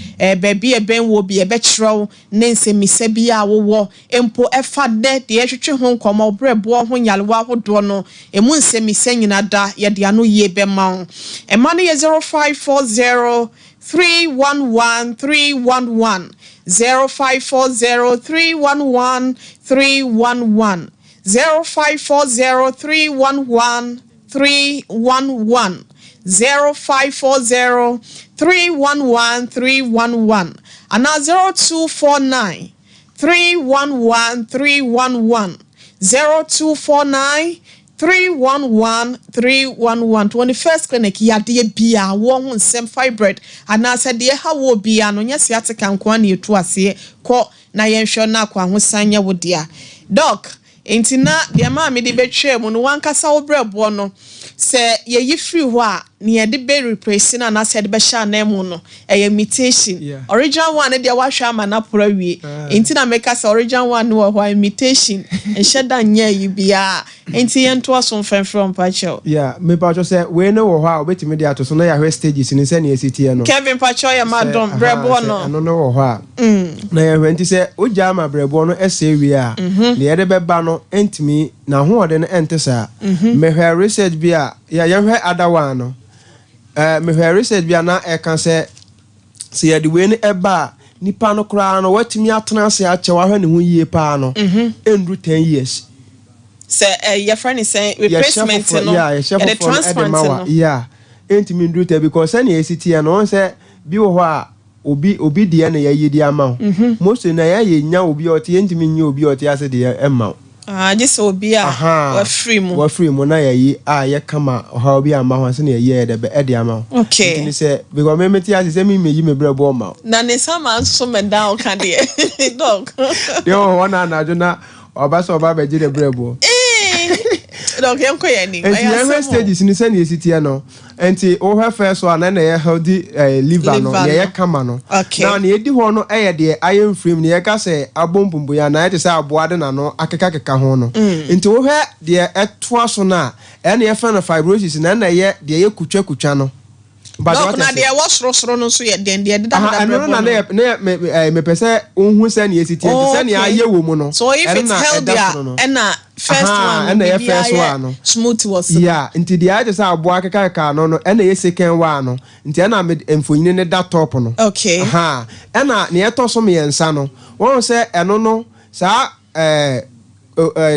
baabi a ɛbɛn wɔ bi, ɛbɛkyerɛw ne nsɛmmisa bi a wowɔ mpo ɛfa dɛ deɛ ɛtwetwe ho nkɔmmɔ, brɛboɔ ho nyarewa ahodoɔ no emu nsɛmmisa nyina da yɛde ano yie bɛma wo. Ɛma no yɛ 0540. 311 311, 0540 311 311, 0540 311 311, 0540 311 311 anaa 0249 311 311, 0249 311 311. 21st Clinic, yadeɛ biara, woɔ ho nsɛm, fibroid anaasɛ deɛ ɛha woɔ biara no, nyɛ sciatica nko ara na yɛtu aseɛ. Kɔ na yɛnhwɛ na akwahosan nyɛ wo dea. Doc, nti na deɛ maa mede bɛtwaa mu no, wankasa wo brɛboɔ no, sɛ yɛyi firi hɔ a, nea yɛde bɛ replace no anaasɛ yɛde bɛhyɛ anan mu no, ɛyɛ imitation. Original one no deɛ, wahwɛ ama no aporo awie. Nti na meka sɛ original one no wɔ hɔ a, imitation nhyɛ da nyɛ yi biara. Nti yɛntoa so mfɛmfrɛ, mpakyɛw. Yeah, mepatwɔ sɛ wei no wɔ hɔ a, wobɛtumi de ato so na yɛahwɛ stages no sɛnea ɛsi teɛ no. Kevin, pakyɛw, yɛ ma dɔm brɛboɔ no. Ɛno no wɔ hɔ a na yɛhwɛ. Nti sɛ wogyaa ma brɛboɔ no ɛsɛ wie a, deɛ yɛde bɛba no ntumi n'ahoɔden no ɛnte saa. Mehwɛ research bi a yɛhwɛ adawa no, mehwɛ research bi a na ɛka sɛ yɛde wei no ɛba a, nipa no koraa no watumi atena ase akyɛ, wahwɛ ne ho yie paa no, ɛnduru 10 years. Sɛ yɛfrɛ ne sɛ replacement no, yɛde transplant no, yeah, ɛntumi nduru 10 because sɛnea esi teɛ no, wɔn sɛ bi wɔ hɔ a, obi deɛ na yɛyi de ama wo. Mostly na yɛyɛ nya obi a ɔte, yɛntumi nye obi a ɔte ase deɛ ɛma wo. Ah, gye sɛ obi a wafiri mu. Wafiri mu na yɛyi a yɛ kama, ɔhaw bi ama ho ase na yɛyi yɛ dɛ ɛde ama wo. Nti ni sɛ because me mete ase sɛ mi meyi me brɛ bɔ ɔma wo. Na ne nsa ma nso mɛda wo ka deɛ, Doc. Deɛ wɔ hɔ na anadwo na ɔba sɛ ɔba abɛgye ne brɛ bɔ. Doc, yɛn kɔ yɛn ni. Nti yɛn hwɛ stages ni sɛnea esi teɛ no. Nti wohwɛ first one na ɛyɛ healthy liver no, nea ɛyɛ kama no. Na nea edi hɔ no yɛ deɛ ayɛ mfirim, nea yɛka sɛ abɔ mpumpunya anaa ɛte sɛ aboa de n'ano akekakeka ho no. Nti wohwɛ deɛ ɛtoa so no a, ɛna yɛfrɛ no fibrosis na ɛna ɛyɛ deɛ ɛyɛ kutwakutwa no. Doc, na deɛ ɛwɔ sorosoro no nso yɛ den, deɛ ɛdeda deda brɛboɔ no? Ɛno na ne mepɛ sɛ wohu sɛnea esi teɛ. Nti sɛnea ayɛ wɔ mu no. So if it's healthy a, ɛna first one no, ɛna ɛyɛ first one no smooth wɔ so. Yeah, nti deɛ ayɛ te sɛ aboa kekakeka no, ɛna ɛyɛ second one no. Nti ɛna mfonini no da top no. Ɛna nea ɛtɔ so mmiɛnsa no, wɔn sɛ ɛno no saa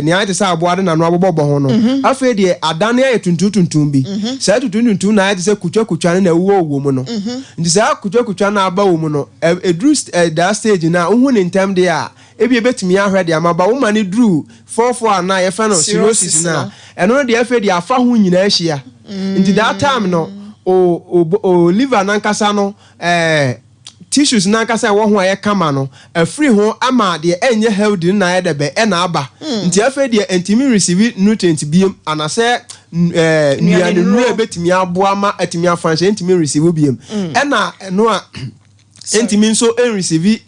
nea ayɛ te sɛ aboa de n'ano abobɔbɔ ho no, afei deɛ adane ayɛ tuntum tuntum bi. Saa tuntum tuntum na ayɛ te sɛ kutwa kutwa no na ɛwowɔ wɔ mu no. Nti saa kutwa kutwa no aba wɔ mu no, ɛduru daa stage no a, wohu ne ntɛm deɛ a, ebi ebetumi ahwɛ deɛ ama ba woma ne duru four a na yɛfrɛ no cirrhosis no a, ɛno no deɛ, afei deɛ afa ho nyinaa ahyia. Nti that time no, o liver nankasa no, tissues nankasa ɛwɔ ho a ɛyɛ kama no afiri ho ama deɛ ɛnyɛ healthy no na ayɛ dɛ bɛ ɛna aba. Nti afei deɛ ntumi receive nutrient biem anasɛ nnuane nnuro a ebetumi aboa ma atumi afunction, ntumi receive biem. Ɛna ɛno a ntumi nso nreceive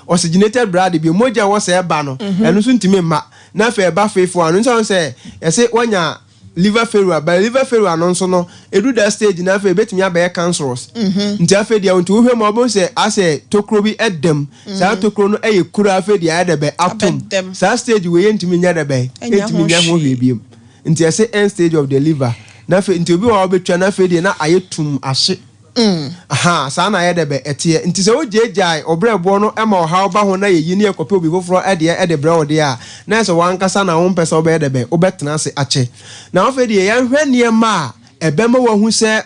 oxygenated blood bi, mogya ɛwɔ sɛ ɛba no, ɛno nso ntumi mma. Na afei ɛba feefo ano nso sɛ yɛsɛ wanya liver failure. But liver failure no nso no, edu that stage na afei ebetumi abɛyɛ cancerous. Nti afei deɛ, nti wohwɛ mu a, wɔbɛn sɛ asɛ tokuro bi ɛdɛm. Saa tokuro no ɛyɛ kuro. Afei deɛ ayɛ dɛ bɛ atom. Saa stage wei yɛ ntumi nyɛ dɛ bɛ ntumi nyɛ ho hwee biem. Nti ɛsɛ end stage of the liver. Na afei nti obi wɔ hɔ a ɔbɛtwa na afei deɛ na ayɛ tum ahye. Aha saa na ayɛ dɛ bɛ ɛteɛ. Nti sɛ wogyaagyae ɔbrɛboɔ no ma ɔhaw ba ho na yɛyi ne yɛkɔpɛ obi foforɔ ɛdeɛ ɛde brɛ wo deɛ a, na ɛsɛ wankasa na wompɛ sɛ wobɛyɛ dɛ bɛ wobɛtena ase akyɛ. Na afei deɛ yɛnhwɛ nneɛma a ɛbɛma wahu sɛ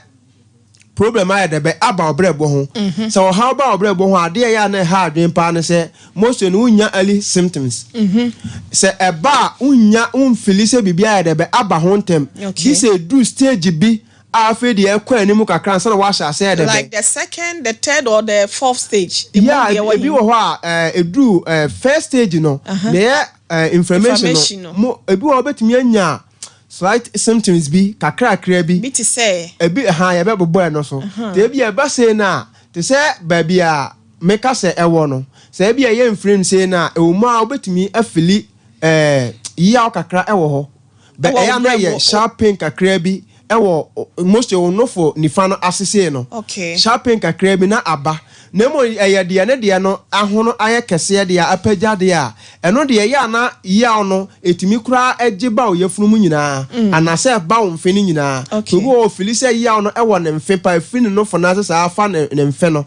problem ayɛ dɛ bɛ aba ɔbrɛboɔ ho. Sɛ ɔhaw ba ɔbrɛboɔ ho a, adeɛ ɛyɛ a na ɛha adwene paa ne sɛ mostly no wonya early symptoms. Sɛ ɛba a, wonya womfeel sɛ biribi ayɛ dɛ bɛ aba ho ntɛm. Gye sɛ ɛduru stage bi a, afei deɛ ɛkɔ anim kakra ansa na wahyɛ ase ayɛ dɛ bɛ. Like the second, the third or the fourth stage? Yeah, ebi wɔ hɔ a ɛduru first stage no na ɛyɛ inflammation no. Mo ebi wɔ hɔ bɛtumi anya slight symptoms bi kakrakra bi. Bi te sɛ? Ebi ha yɛbɛbobɔ ɛno so. Te ebi ɛba sei no a, te sɛ baabi a meka sɛ ɛwɔ no, sɛ ebi ɛyɛ mfirim sei no a, ɛwɔ mu a, wobɛtumi afeel yaw kakra ɛwɔ hɔ. Bɛ ɛyɛ na yɛ sharp pain kakra bi ɛwɔ mostly wo nofo nifa no ase sei no. Sharp pain kakra bi na aba. Na mmom ɛyɛ deɛ ne deɛ no ahono ayɛ kɛseɛ deɛ a, apagya deɛ a, ɛno deɛ ɛyɛ a na yaw no ɛtumi koraa gye ba wo yafunu mu nyinaa anaasɛ ɛba wo mfe no nyinaa. Nti obi wɔ hɔ ɔfili sɛ yaw no wɔ ne mfe paa, ɛfiri ne nofo no ase saa fa ne ne mfe no.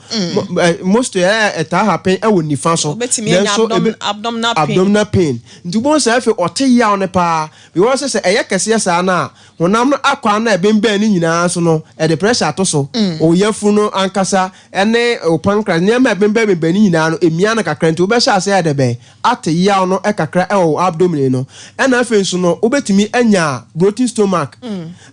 Most ɛyɛ a ɛtaa happen wɔ nifa so. Obɛtumi anya Nanso ebe abdominal pain. Abdominal pain. Nti wobɛhu sɛ afei ɔte yaw no paa because sɛ ɛyɛ kɛseɛ saa no a, Honam no akwaa no a ɛbembɛn no nyinaa so no, ɛde pressure to so. Wo yafunu no ankasa ne wo pancreas, nneɛma a ɛbembɛnbembɛn no nyinaa no, emia no kakra nti wobɛhyɛ ase ayɛ dɛ bɛn? Ate yaw no kakra wɔ wo abdomen no. Ɛna afei nso no, wobɛtumi anya bloating stomach.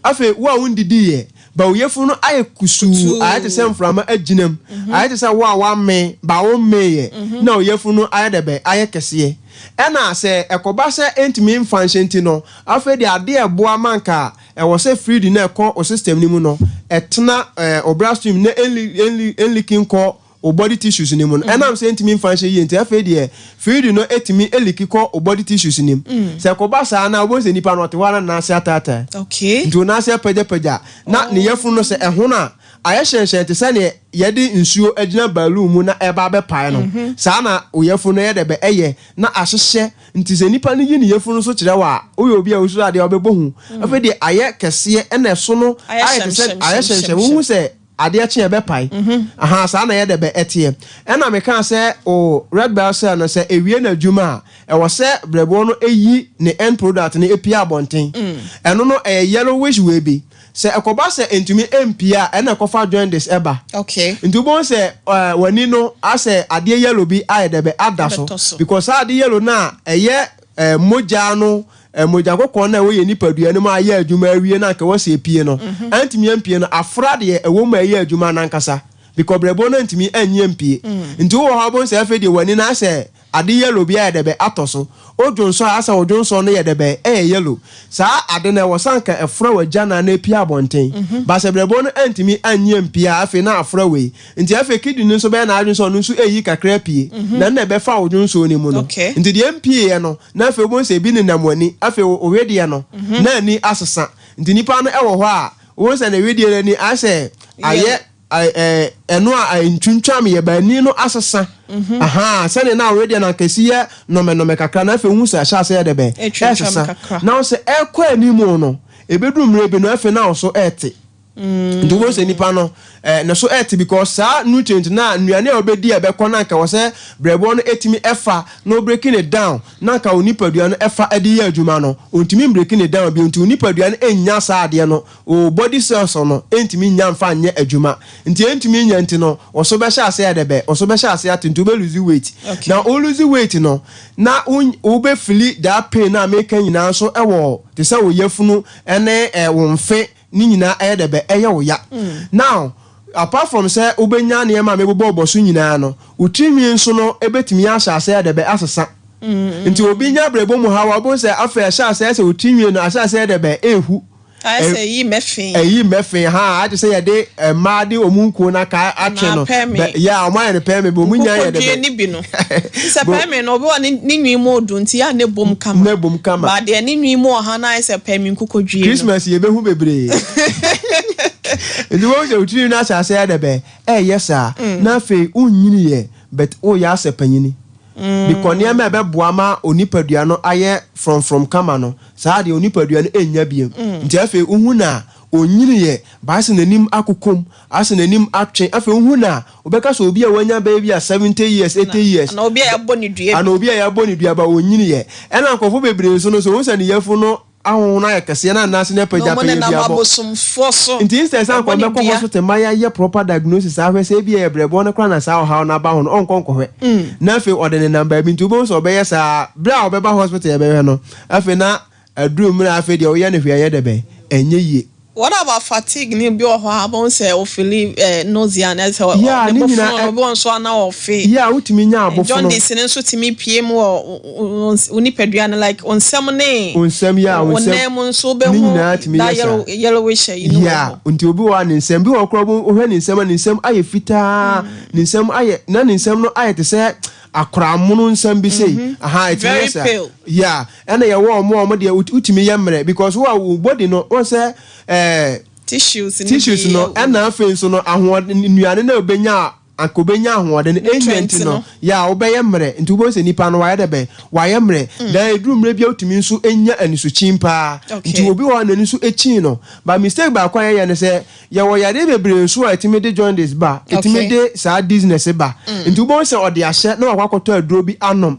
Afei, wo a wondidiiɛ, but wo yafunu no ayɛ kusuu, ayɛ te sɛ mframa agyina mu, ayɛ te sɛ wo a woamee, but wommeeɛ, na wo yafunu no ayɛ dɛ bɛn? Ayɛ kɛseɛ. Ɛna sɛ ɛkɔba sɛ ɛntumi mfa nhyɛ nti no, afei deɛ adeɛ a ɛboa ma anka ɛwɔ sɛ fluid no a ɛkɔ wo system no mu no, ɛtena wo blood stream na ɛnliki nkɔ wo body tissues no mu no, ɛnam sɛ ɛntumi mfa nhyɛ yie nti, afei deɛ fluid no tumi liki kɔ wo body tissues no mu. Sɛ ɛkɔba saa no a, wobɛhu sɛ nipa no ɔte hɔ ara na ne nan ase ataataa. Nti wo nan ase apagyapagya, na ne yafunu no sɛ ɛhono a, ayɛ hyɛnhyɛn te sɛ nea yɛde nsuo agyina balloon mu na ɛreba abɛpae no. Saa na wo yafunu no yɛ dɛ bɛ ɛyɛ na ahyehyɛ. Nti sɛ nipa no yi ne yafunu so kyerɛ wo a, woyɛ obi a wosuro adeɛ a wobɛbɔ hu. Afei deɛ ayɛ kɛseɛ ɛna ɛso no ayɛ te sɛ ayɛ hyɛnhyɛn. Wohu sɛ adeɛ kye a ɛbɛpae. Ahaa saa na ɛyɛ dɛ bɛ ɛteɛ. Ɛna mekaa sɛ o red bell cell no sɛ ɛwie n'adwuma a, ɛwɔ sɛ brɛboɔ no yi ne end product no pue abɔnten. Ɛno no ɛyɛ yellowish wei bi. Sɛ ɛkɔba sɛ ɛntumi mpue a, ɛna ɛkɔfa jaundice ba. Nti wobɛhu sɛ w'ani no asɛ adeɛ yellow bi ayɛ dɛ bɛ ada so. Because saa ade yellow no a ɛyɛ mogya no, mogya kɔkɔɔ no a ɛwɔ yɛn nipadua no mu a ayɛ adwuma awie no a anka ɛwɔ sɛ ɛpue no, antumi ampue no, afra deɛ ɛwɔ mu a ɛyɛ adwuma no ankasa. Because brɛboɔ no antumi annye ampue. Nti wowɔ hɔ a wobɛhu sɛ afei deɛ w'ani no asɛ Ade yellow bi ayɛ dɛbɛ atɔ so. O dwonsɔ a asɛ wo dwonsɔ no yɛ dɛbɛ ɛyɛ yellow. Saa ade no ɛwɔ sɛ anka ɛfra w'agyanan na ɛpue abɔnten. But sɛ brɛboɔ no antumi annye ampue a afei na afra wei. Nti afei kidney no nso bɛyɛ n'adwene sɛ ɔno nso ɛreyi kakra apue. Na ɛno na ɛbɛfa wo dwonsɔ no mu no. Nti deɛ ɛmpueɛ no na afei wobɛhu sɛ ebi nenam w'ani. Afei wo wedeɛ no na ani asesa. Nti nipa no ɛwɔ hɔ a wobɛhu sɛ ne wedeɛ no ani ayɛ sɛ ayɛ ɛno a ntwintwam yɛ ba ani no asesa mhm. aha sɛnea na awedeɛ no anka ɛsi yɛ nɔmɛnɔmɛ kakra na afei wohu sɛ ahyɛ ase yɛ dɛ bɛn ɛsesa na wo sɛ ɛkɔ anim no ɛbɛduru mmerɛ bi no afei na wo so ɛte mm. nti wobɛhu sɛ nipa no ne so ɛte because saa nutrient na nnuane a wobɛdi a ɛbɛkɔ no anka wɔ sɛ brɛboɔ no ɛtumi ɛfa na ɔbreki ne down na anka wo nipadua no ɛfa ɛde yɛ adwuma no ɔntumi mbreki ne down bio nti wo nipadua no ɛnnya saa adeɛ no Wo body cells no ntumi nnya mfa nyɛ adwuma. Nti ɛntumi nnya nti no, wo so bɛhyɛ aseɛ ayɛ dɛ bɛ? Wo so bɛhyɛ aseɛ ate nti wobɛ lose weight. Na wo lose weight no, na wo wobɛ fili that pain no a meka nyinaa nso wɔ te sɛ wo yafunu ne wo mfe ne nyinaa ɛyɛ dɛ bɛ? Ɛyɛ wo ya. Now, apart from sɛ wobɛnya nneɛma a mebobɔbobɔ so nyinaa no, wo tirinwi nso no bɛtumi ahyɛ aseɛ ayɛ dɛ bɛ? Asesa. Nti obi nya abrabɔ mu haw a, wobɛhu sɛ afei ɛhyɛ aseɛ sɛ wo tirinwi no ahyɛ aseɛ ayɛ dɛ bɛ? Ɛrehu. Ayɛ sɛ ɛyi mmɛfee. Ɛyi mmɛfee, haa, ayɛ te sɛ yɛde mmaa de wɔn nkuo no aka atwe no. Anaa pɛɛme. Bɛ, yeah, wɔn ayɛ no pɛɛme, bɛ wɔn nyinaa yɛ dɛ bɛ. Nkokodwie ne bi no. Sɛ pɛɛme no, obi wɔ ne ne nwi mu odu nti yɛ a ne bom kama. Ne bom kama. Ba deɛ ne nwi mu ɔha no ayɛ sɛ pɛɛme nkokodwie no. Christmas yɛbɛhu bebree. Nti wobɛhu sɛ wo tirinwi no ahyɛ aseɛ ayɛ dɛ bɛ, ɛɛyɛ saa. Na afei wonnyiniiɛ but woreyɛ asɛ panyini. Bikɔ nneɛma a ɛbɛboa ma onipadua no ayɛ frɔmfrɔm kama no, saa deɛ onipadua no nnya biom. Nti afei wohu no a, ɔnyiniiɛ, but asɛ n'anim akokom, asɛ n'anim atwe. Afei wohu no a, wobɛka sɛ obi a wanya bɛyɛ bi a 70 years, 80 years. Anaa obi a yɛabɔ ne dua bi. Anaa obi a yɛabɔ ne dua, but ɔnyiniiɛ. Ɛna nkurɔfoɔ bebree nso no, sɛ wɔhu sɛ ne yafunu no ahonhono ayɛ kɛseɛ na anaase no Na wɔn apagya nenam bi abɔ. abosomfoɔ so Nti instead sɛ anka bɛbɔ ne ɔbɛkɔ dua. hospital ma yɛayɛ proper diagnosis ahwɛ sɛ ebia ɛyɛ brɛboɔ no koraa na saa ɔhaw no aba ho no, ɔnkɔ nkɔhwɛ. Na afei ɔde nenam baabi nti wobɛhu sɛ ɔbɛyɛ saa berɛ a ɔbɛba hospital yɛbɛhwɛ no, afei na aduru mmerɛ a afei deɛ woyɛ no hwee ɛnyɛ dɛ bɛn, ɛnyɛ yie. What about fatigue ne obi wɔ hɔ a wobɛhu sɛ ofili eh, nausea ne sɛ Yeah, ne ne bo nyinaa fono no, obi wɔ nso a na ɔfe. Yeah, wotumi nya abofono. Jaundice no nso tumi pue mu wɔ wo nipadua no like wo nsam ne Wo nsam, yeah, wo wo nsam. nan mu nso Ne wobɛhu nyinaa tumi that yɛ saa. yellow, yellowish ayi no wɔ Yeah, hɔ. nti obi wɔ hɔ a ne nsam, bi wɔ hɔ koraa wohwɛ ne nsam a ne nsam ayɛ fitaa, ne nsam ayɛ, na ne nsam no ayɛ te sɛ akora mono nsam bi sei. Aha, ɛtumi yɛ Very saa. pale. Yeah, ɛna yɛwɔ wɔn a wɔn deɛ wotumi yɛ mmerɛ because wo a wo body no, wɔn sɛ ɛɛ Tissues no tissues bi no, yɛ ɛna afei nso no ahoɔden, nnuane no a wobɛnya a. Anka obɛnya ahoɔden no ɛnya nti no yɛ a wobɛyɛ mmerɛ, nti wobɛhu sɛ nipa no wayɛ dɛ bɛn, wayɛ mmerɛ. Dan ɛduru mmerɛ bi a, wotumi nso nya anisokyin paa. Nti obi wɔ hɔ a n'ani so ɛkyin no. But mistake baako a yɛyɛ no sɛ yɛwɔ yadeɛ bebree nso a ɛtumi de jaundice ba, ɛtumi de saa dizziness ba. Nti wobɛhu sɛ ɔde ahyɛ na wakɔ akɔtɔ aduro bi anom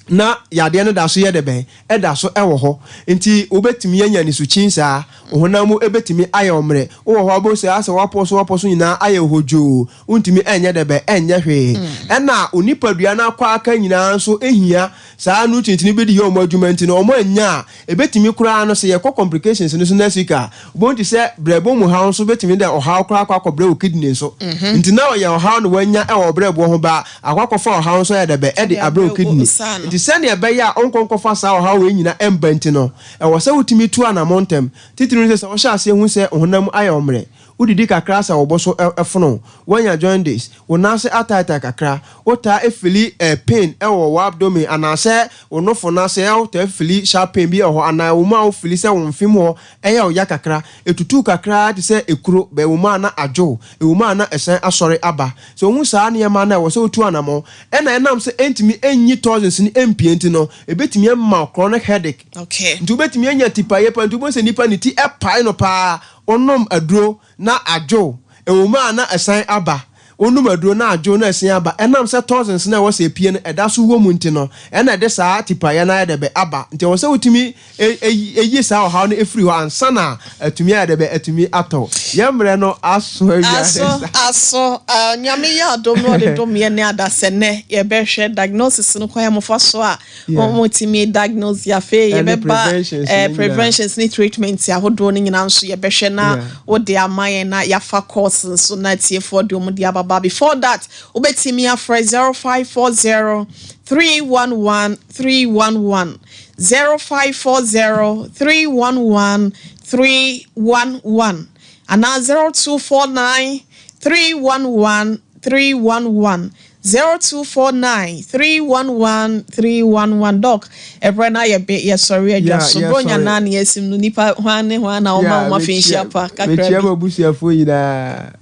na yadeɛ no da so yɛ dɛ bɛn, ɛda so ɛwɔ hɔ. Nti wobɛtumi anya anisokyin saa, honam mu ɛbɛtumi ayɛ ɔmmerɛ. Wowɔ hɔ a, wobɛhu sɛ asɛ wapɔ so nyinaa ayɛ hodwoo, wontumi ɛnyɛ dɛ bɛn, ɛnyɛ hwee. Ɛna onipadua no akɔ aka nyinaa nso ɛhia saa nutrient no bi de yɛ ɔmo adwuma, nti no ɔmo anya a, ɛbɛtumi koraa no sɛ yɛkɔ complications no so next week a, wobɛhu te sɛ brɛbo mu haw nso bɛtumi dɛ ɔhaw koraa akɔ akɔbrɛ wo kidney nso. Nti na ɔyɛ ɔhaw no wanya ɛwɔ brɛboɔ ho ba akɔ akɔfa ɔhaw nso yɛ dɛ bɛ ɛde abrɛ wo kidney. Nti sɛnea ɛbɛyɛ a ɔnkɔ nkɔfa saa ɔhaw wei nyina ɛmba nti no, ɛwɔ sɛ wotumi tu anammɔ ntɛm. Titiri no sɛ wɔhyɛ aseɛ hu sɛ honam ayɛ ɔmmerɛ, wodidi kakra sɛ wɔbɔ so ɛfono, woanya jaundice, wo nan ase ataatae kakra, wotaa efeeli pain ɛwɔ wɔ abdomen anaasɛ wo nofo no ase, wotaa efeeli sharp pain bi ɛwɔ hɔ, anaa wo mu a wofeeli sɛ wo mfim hɔ ɛyɛ wo ya kakra, etutu kakra te sɛ ekuro bɛ wo mu a na adwo, ɛwɔ mu a na ɛsɛn asɔre aba. Sɛ ohun saa nneɛma no a, ɛwɔ sɛ wotu anammɔ. Ɛna ɛnam sɛ ɛntumi ɛnyi toxins no ɛmpie nti no, ebetumi ama chronic headache. Nti wobɛtumi anya tipaeɛ pa. Nti wobɛhu sɛ nipa ne ti ɛpae no paa, ɔnom aduro na adwo, ɛwɔ mu a na ɛsan aba, onum aduro na adwo na ɛsan aba. Ɛnam sɛ toxins na ɛwɔ sɛ epie no ɛda so wɔ mu nti no, ɛna ɛde saa tipaeɛ no ayɛ dɛ bɛ aba. Nti ɛwɔ sɛ wotumi eyi saa ɔhaw no efiri hɔ ansa na atumi ayɛ dɛ bɛ atumi atɔ. Yɛn mmerɛ no aso awia. Aso aso. Nyame yɛ adom na ɔde dom yɛ ne adasɛ nɛ yɛbɛhwɛ diagnosis no, kwan a mofa so a wɔtumi diagnose. Afei yɛbɛba preventions ne treatment ahodoɔ no nyinaa nso yɛbɛhwɛ na wode ama yɛn na yɛafa course nso na atiefoɔ de wɔn de ababa. Before that, wobɛtumi afrɛ 0540 311 311, 0540 311 311, anaa 0249 311 311, 0249 311 311. Doc, ɛbrɛ na yɛbɛ yɛsɔre adwa so bronya naa ne yɛsim no, nipa hwan ne hwan na ɔma ɔma fi nhyia pa kakra bi? Mekyia ma abusuafoɔ nyinaa.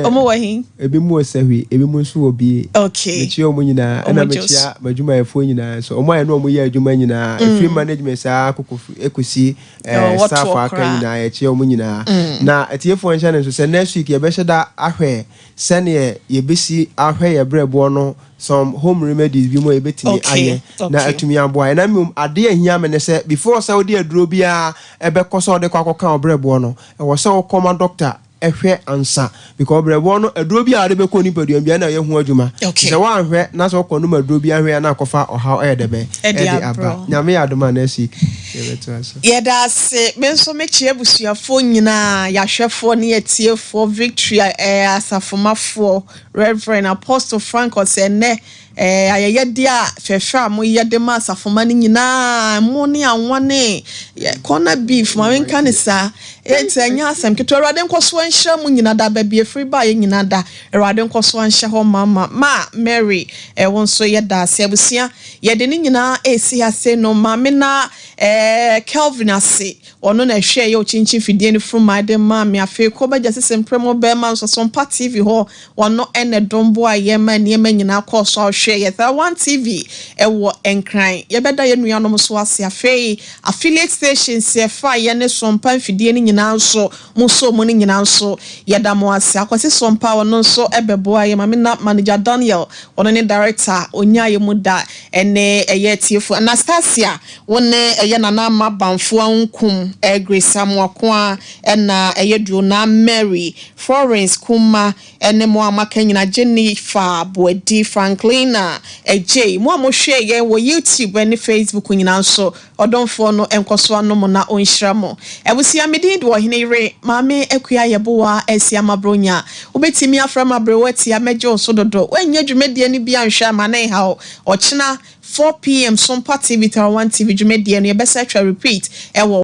Ɔmo wɔ he? Ebi mu wɔ Sɛhwi, ebi mu nso wɔ Bie. Mekyia ɔmo nyinaa, ɛna mekyia m'adwumayɛfoɔ nyinaa nso, ɔmo ayɛ no ɔmo yɛ adwuma nyinaa, efiri management saa akoko ekosi staff aka nyinaa, yɛkyia ɔmo nyinaa. Na atiefoɔ nhyɛ ne nso sɛ next week yɛbɛhyɛ da ahwɛ sɛneɛ yɛbɛsi ahwɛ yɛ brɛboɔ no, some home remedies bi mu a yɛbɛtumi ayɛ na atumi aboa. Ɛna mmom adeɛ ahia me ne sɛ before sɛ wode aduro biara ɛbɛkɔ sɛ wode kɔ akɔka ɔbrɛboɔ no, ɛwɔ sɛ wokɔma doctor ɛhwɛ ansa, because brɛboɔ no, aduro bi a wɔde bɛkɔ nipadua bia na ɛyɛ ho adwuma. Sɛ woanhwɛ na sɛ wokɔ nom aduro bi ahwɛ a, na akɔfa ɔhaw ɛyɛ dɛ bɛ ɛde aba. Nyame yɛ adom a, next week yɛbɛtoa so. Yɛda ase. Me nso mekyia abusuafoɔ nyinaa, yɛahwɛfoɔ ne yɛtiefoɔ, Victory asafomafoɔ, Reverend Apostle Frank ɔsɛ nnɛ ayɛyɛdeɛ a fɛfɛ a moyɛ de ma asafoma no nyinaa, mo ne anwa ne corner beef ma menka ne saa. Ɛnti ɛnyɛ asɛm ketewa. Awurade nkɔ so nhyira mu nyina da baabi efiri ba yɛ nyina da. Awurade nkɔ so nhyɛ hɔ mama ma Mary ɛwɔ nso. Yɛda ase, abusua. Yɛde ne nyinaa esi ase no, maame na Kelvin ase, ɔno na ɛhwɛ yɛ okyinkyin fidie no furu maa de maa me. Afei kɔ bɛgya sisi mprɛmo bɛrima nso so mpa TV hɔ, ɔno ɛna dɔm boa yɛ ma nneɛma nyinaa kɔɔ so a ɔhwɛ yɛ Taiwan TV ɛwɔ Nkran. Yɛbɛda yɛn nuanom so ase. Afei affiliate stations yɛfa yɛ ne Sompa mfidie no nyinaa nso mo so mo no nyinaa nso yɛda mo ase. Akwasi Sompa, ɔno nso ɛbɛboa yɛ. Maame na manager Daniel, ɔno ne director onya yɛ mu da. Ɛne ɛyɛ tiefo Anastasia, wo ne ɛyɛ Nana Ama Banfoa Nkum, Grace Amoakoa, ɛna ɛyɛ Duona Mary Florence Kuma, ɛne mo a maka nyina, Jennifer Boadi, Franklin a ɛgye mo a mohwɛ yɛn wɔ YouTube ne Facebook nyinaa nso, ɔdɔmfoɔ no nkɔ so anom na ɔnhyira mo. Abusua, medin de Ɔhene Yere Maame Akua Yɛboa Asi Amabronya. Wobɛtumi afrɛ ma aberewa tia, mɛgye wo so dodo. Woanyɛ dwumadie no bi anhwɛ ama ne nhaw. Ɔkyena 4 p.m. Sompa TV, 1 TV dwumadie no yɛbɛsɛ atwa repeat ɛwɔ